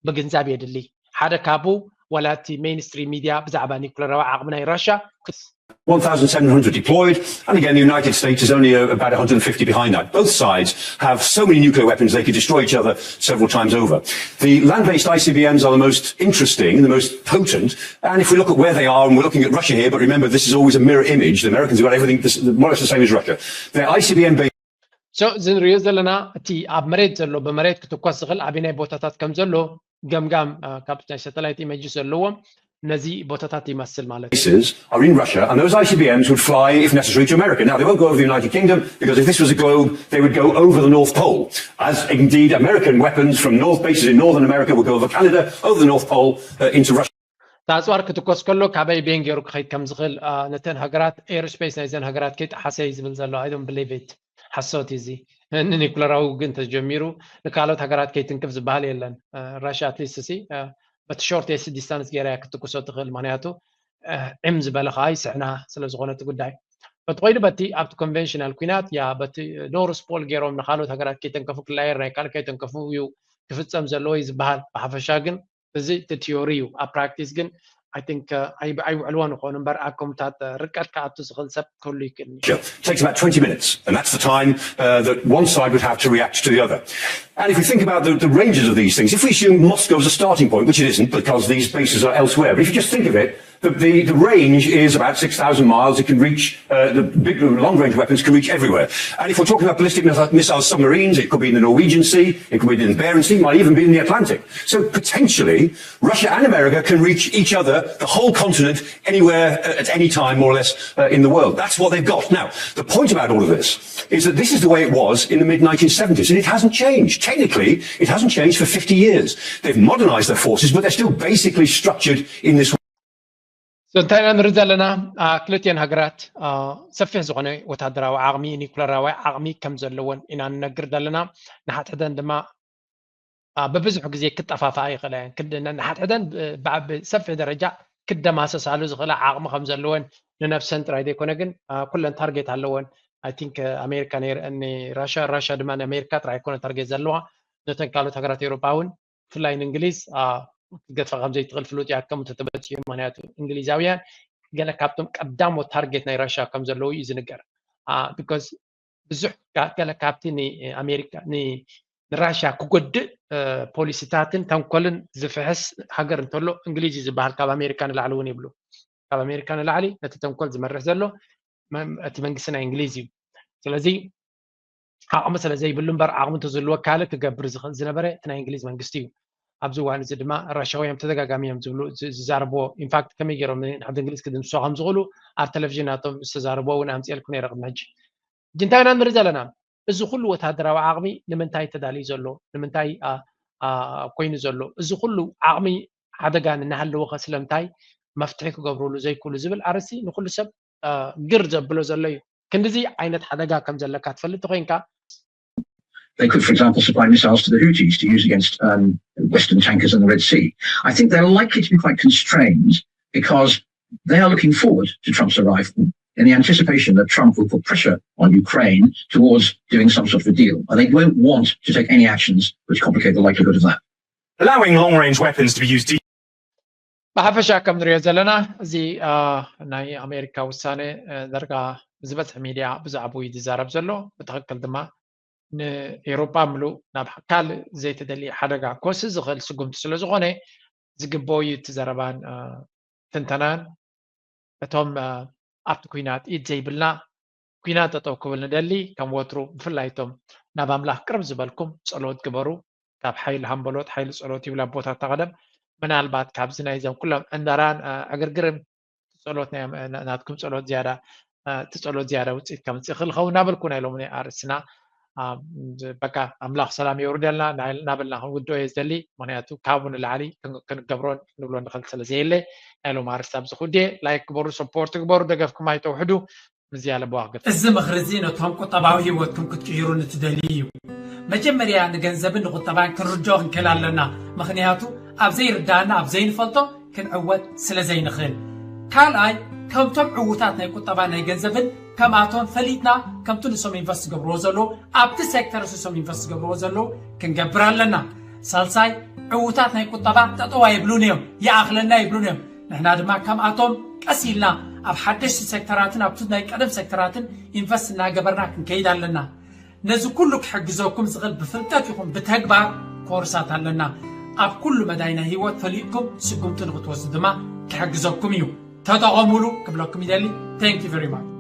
ምግንዛብ የድሊ። ሓደ ካብኡ ዋላ እቲ ሜይንስትሪም ሚድያ ብዛዕባ ኒኩለራዊ ዓቕሚ ናይ ራሽያ one thousand seven hundred deployed, and again, the United States is only uh, about one hundred fifty behind that. Both sides have so many nuclear weapons they could destroy each other several times over. The land based I C B Ms are the most interesting, the most potent, and if we look at where they are, and we're looking at Russia here, but remember, this is always a mirror image. The Americans have got everything more or less the same as Russia. They're I C B M based. So, እዚ ንሪኦ ዘለና እቲ ኣብ መሬት ዘሎ ብመሬት ክትኮስ ዝኽእል ኣበየናይ ቦታታት ከም ዘሎ ገምጋም ካብ ናይ ሳተላይት ኢሜጅ ዘለዎም ነዚ ቦታታት ይመስል ማለት እዩ። Are in Russia, and those I C B Ms would fly, if necessary, to America. Now, they won't go over the United Kingdom, because if this was a globe, they would go over the North Pole, as indeed American weapons from North bases in Northern America would go over Canada, over the North Pole, uh, into Russia. ኣፅዋር ክትኮስ ከሎ ካበይ ቤን ገይሩ ክኸይድ ከም ዝኽእል ነተን ሃገራት ኤርስፔስ ናይዘን ሃገራት ከይጠሓሰ እዩ ዝብል ዘሎ። I don't believe it። ሓሶት እዩ እዚ። ንኒኩለራዊ ግን ተጀሚሩ ንካልኦት ሃገራት ከይትንክፍ ዝበሃል የለን። ራሽያ ኣትሊስት ሲ በቲ ሾርቴስት ዲስታንስ ገይራ እያ ክትኩሶ ትኽእል። ምክንያቱ ዕም ዝበለ ከዓ ይስሕና ስለ ዝኾነ እቲ ጉዳይ። በቲ ኮይኑ በቲ ኣብቲ ኮንቨንሽናል ኩናት ያ በቲ ኖርስ ፖል ገይሮም ንካልኦት ሃገራት ከይተንከፉ ክላየር ናይ ካልእ ከይተንከፉ እዩ ክፍፀም ዘለዎ እዩ ዝበሃል። ብሓፈሻ ግን እዚ እቲ ቲዮሪ እዩ። ኣብ ፕራክቲስ ግን I think ኣይውዕልዎን ይኾኑ እምበር ኣብ ከምታት ርቀት ክኣቱ ዝኽእል ሰብ ክህሉ ይክእል እዩ። Takes about twenty minutes, and that's the time uh, that one side would have to react to the other. And if we think about the, the ranges of these things, if we assume Moscow as a starting point, which it isn't because these bases are elsewhere, but if you just think of it, the, the, the range is about six thousand miles. It can reach, uh, the big long range weapons can reach everywhere. And if we're talking about ballistic missile submarines, it could be in the Norwegian Sea, it could be in the Barents Sea, it might even be in the Atlantic. So potentially, Russia and America can reach each other, the whole continent, anywhere uh, at any time, more or less, uh, in the world. That's what they've got. Now, the point about all of this is that this is the way it was in the mid nineteen seventies, and it hasn't changed. Technically, it hasn't changed for fifty years. They've modernized their forces, but they're still basically structured in this way. እንታይ ኢና ንርኢ ዘለና? ክልቲኤን ሃገራት ሰፊሕ ዝኾነ ወታደራዊ ዓቕሚ፣ ኒኩለራዊ ዓቕሚ ከም ዘለወን ኢና ንነግር ዘለና። ንሓድሕደን ድማ በብዙሕ ግዜ ክጠፋፍኣ ይኽእላ እየን። ንሓድሕደን ብሰፊሕ ደረጃ ክደማሰሳሉ ዝኽእላ ዓቕሚ ከም ዘለወን ንነብሰን ጥራይ ዘይኮነ ግን ኩለን ታርጌት ኣለወን። I think ኣሜሪካ ንራሻ፣ ራሻ ድማ ንኣሜሪካ ጥራይ ኣይኮነ ታርጌት ዘለዋ። ነተን ካልኦት ሃገራት ኤውሮጳ እውን ብፍላይ ንእንግሊዝ ክትገድፋ ከም ዘይትኽእል ፍሉጥ እያ። ከምኡ ተተበፂሑ ምክንያቱ እንግሊዛውያን ገለ ካብቶም ቀዳሞት ታርጌት ናይ ራሽያ ከም ዘለዉ እዩ ዝንገር። ቢኮዝ ብዙሕ ገለ ካብቲ ንኣሜሪካ ንራሽያ ክጎድእ ፖሊሲታትን ተንኮልን ዝፍሕስ ሃገር እንተሎ እንግሊዝ እዩ ዝበሃል። ካብ ኣሜሪካ ንላዕሊ እውን ይብሉ። ካብ ኣሜሪካ ንላዕሊ ነቲ ተንኮል ዝመርሕ ዘሎ እቲ መንግስቲ ናይ እንግሊዝ እዩ። ስለዚ ዓቕሚ ስለ ዘይብሉ እምበር ዓቕሚ እንተዝህልዎ ካልእ ክገብር ዝኽእል ዝነበረ እቲ ናይ እንግሊዝ መንግስቲ እዩ። ኣብዚ እዋን እዚ ድማ ራሻውያን ተደጋጋሚ እዮም ዝብሉ ዝዛረብዎ። ኢንፋክት ከመይ ገይሮም ንሕዲ እንግሊዝ ክድምስሶ ከም ዝኽእሉ ኣብ ቴሌቪዥን ናቶም ዝተዛረብዎ እውን ኣምፅኤልኩም ነይረ ቅድሚ ሕጂ። እንታይ ኢና ንርኢ ዘለና? እዚ ኩሉ ወታደራዊ ዓቕሚ ንምንታይ ተዳልዩ ዘሎ? ንምንታይ ኮይኑ ዘሎ? እዚ ኩሉ ዓቕሚ ሓደጋ እናሃለወ ከ ስለምንታይ መፍትሒ ክገብርሉ ዘይክእሉ ዝብል ኣርእስቲ ንኩሉ ሰብ ግር ዘብሎ ዘሎ እዩ። ክንድዚ ዓይነት ሓደጋ ከም ዘለካ ትፈልጥ ኮይንካ They could, for example, supply missiles to the Houthis to use against um, Western tankers in the Red Sea. I think they're likely to be quite constrained because they are looking forward to Trump's arrival in the anticipation that Trump will put pressure on Ukraine towards doing some sort of a deal. And they won't want to take any actions which complicate the likelihood of that. Allowing long range weapons to be used ብሓፈሻ ከም ንሪኦ ዘለና እዚ ናይ ኣሜሪካ ውሳነ ደርጋ ዝበዝሕ ሚድያ ብዛዕባኡ እዩ ዝዛረብ ዘሎ። ብትኽክል ድማ ንኤውሮጳ ምሉእ ናብ ካልእ ዘይተደልየ ሓደጋ ክወስድ ዝኽእል ስጉምቲ ስለ ዝኾነ ዝግበኦ እዩ እቲ ዘረባን ትንተናን። እቶም ኣብቲ ኲናት ኢድ ዘይብልና ኲናት ጠጠው ክብል ንደሊ። ከም ወትሩ ብፍላይ እቶም ናብ ኣምላኽ ቅርብ ዝበልኩም ጸሎት ግበሩ። ካብ ሓይሊ ሃምበሎት ሓይሊ ጸሎት ይብል ኣቦታትና ቀደም። ምናልባት ካብዚ ናይዞም ኩሎም ዕንደራን ዕግርግርን ጸሎት ናትኩም ጸሎት ዝያዳ እቲ ጸሎት ዝያዳ ውፅኢት ከምፅእ ክእል ኸውን እናበልኩ ናይ ሎሚ ኣርእስትና በቃ ኣምላኽ ሰላም የውርደልና እናበልና ክንውድኦ እየ ዝደሊ። ምክንያቱ ካብኡ ንላዕሊ ክንገብሮ ንብሎ ንኽእል ስለ ዘየለ ናይ ሎም ኣርእስቲ ኣብዚ ክውድየ። ላይክ ግበሩ፣ ሰፖርት ግበሩ፣ ደገፍኩም ኣይተውሕዱ። ምዝያለ በዋግር እዚ ምኽሪ እዚ ነቶም ቁጠባዊ ህይወትኩም ክትቅይሩ ንትደልዩ እዩ። መጀመርያ ንገንዘብን ንቁጠባን ክንርድኦ ክንክእል ኣለና። ምኽንያቱ ኣብ ዘይርዳእና ኣብ ዘይንፈልጦ ክንዕወት ስለ ዘይንኽእል። ካልኣይ ከምቶም ዕዉታት ናይ ቁጠባ ናይ ገንዘብን ከምኣቶም ፈሊጥና ከምቲ ንሶም ኢንቨስት ዝገብርዎ ዘለዉ ኣብቲ ሴክተር ንሶም ኢንቨስት ዝገብርዎ ዘለዉ ክንገብር ኣለና። ሳልሳይ ዕዉታት ናይ ቁጠባ ጠጠው ኣይብሉን እዮም፣ ይኣኽለና ይብሉን እዮም። ንሕና ድማ ከምኣቶም ቀስ ኢልና ኣብ ሓደሽቲ ሴክተራትን ኣብቲ ናይ ቀደም ሴክተራትን ኢንቨስት እናገበርና ክንከይድ ኣለና። ነዚ ኩሉ ክሕግዘኩም ዝኽእል ብፍልጠት ይኹን ብተግባር ኮርሳት ኣለና። ኣብ ኩሉ መዳይ ናይ ህይወት ፈሊጥኩም ስጉምቲ ንክትወስዱ ድማ ክሕግዘኩም እዩ። ተጠቐሙሉ ክብለኩም ይደሊ። Thank you very much።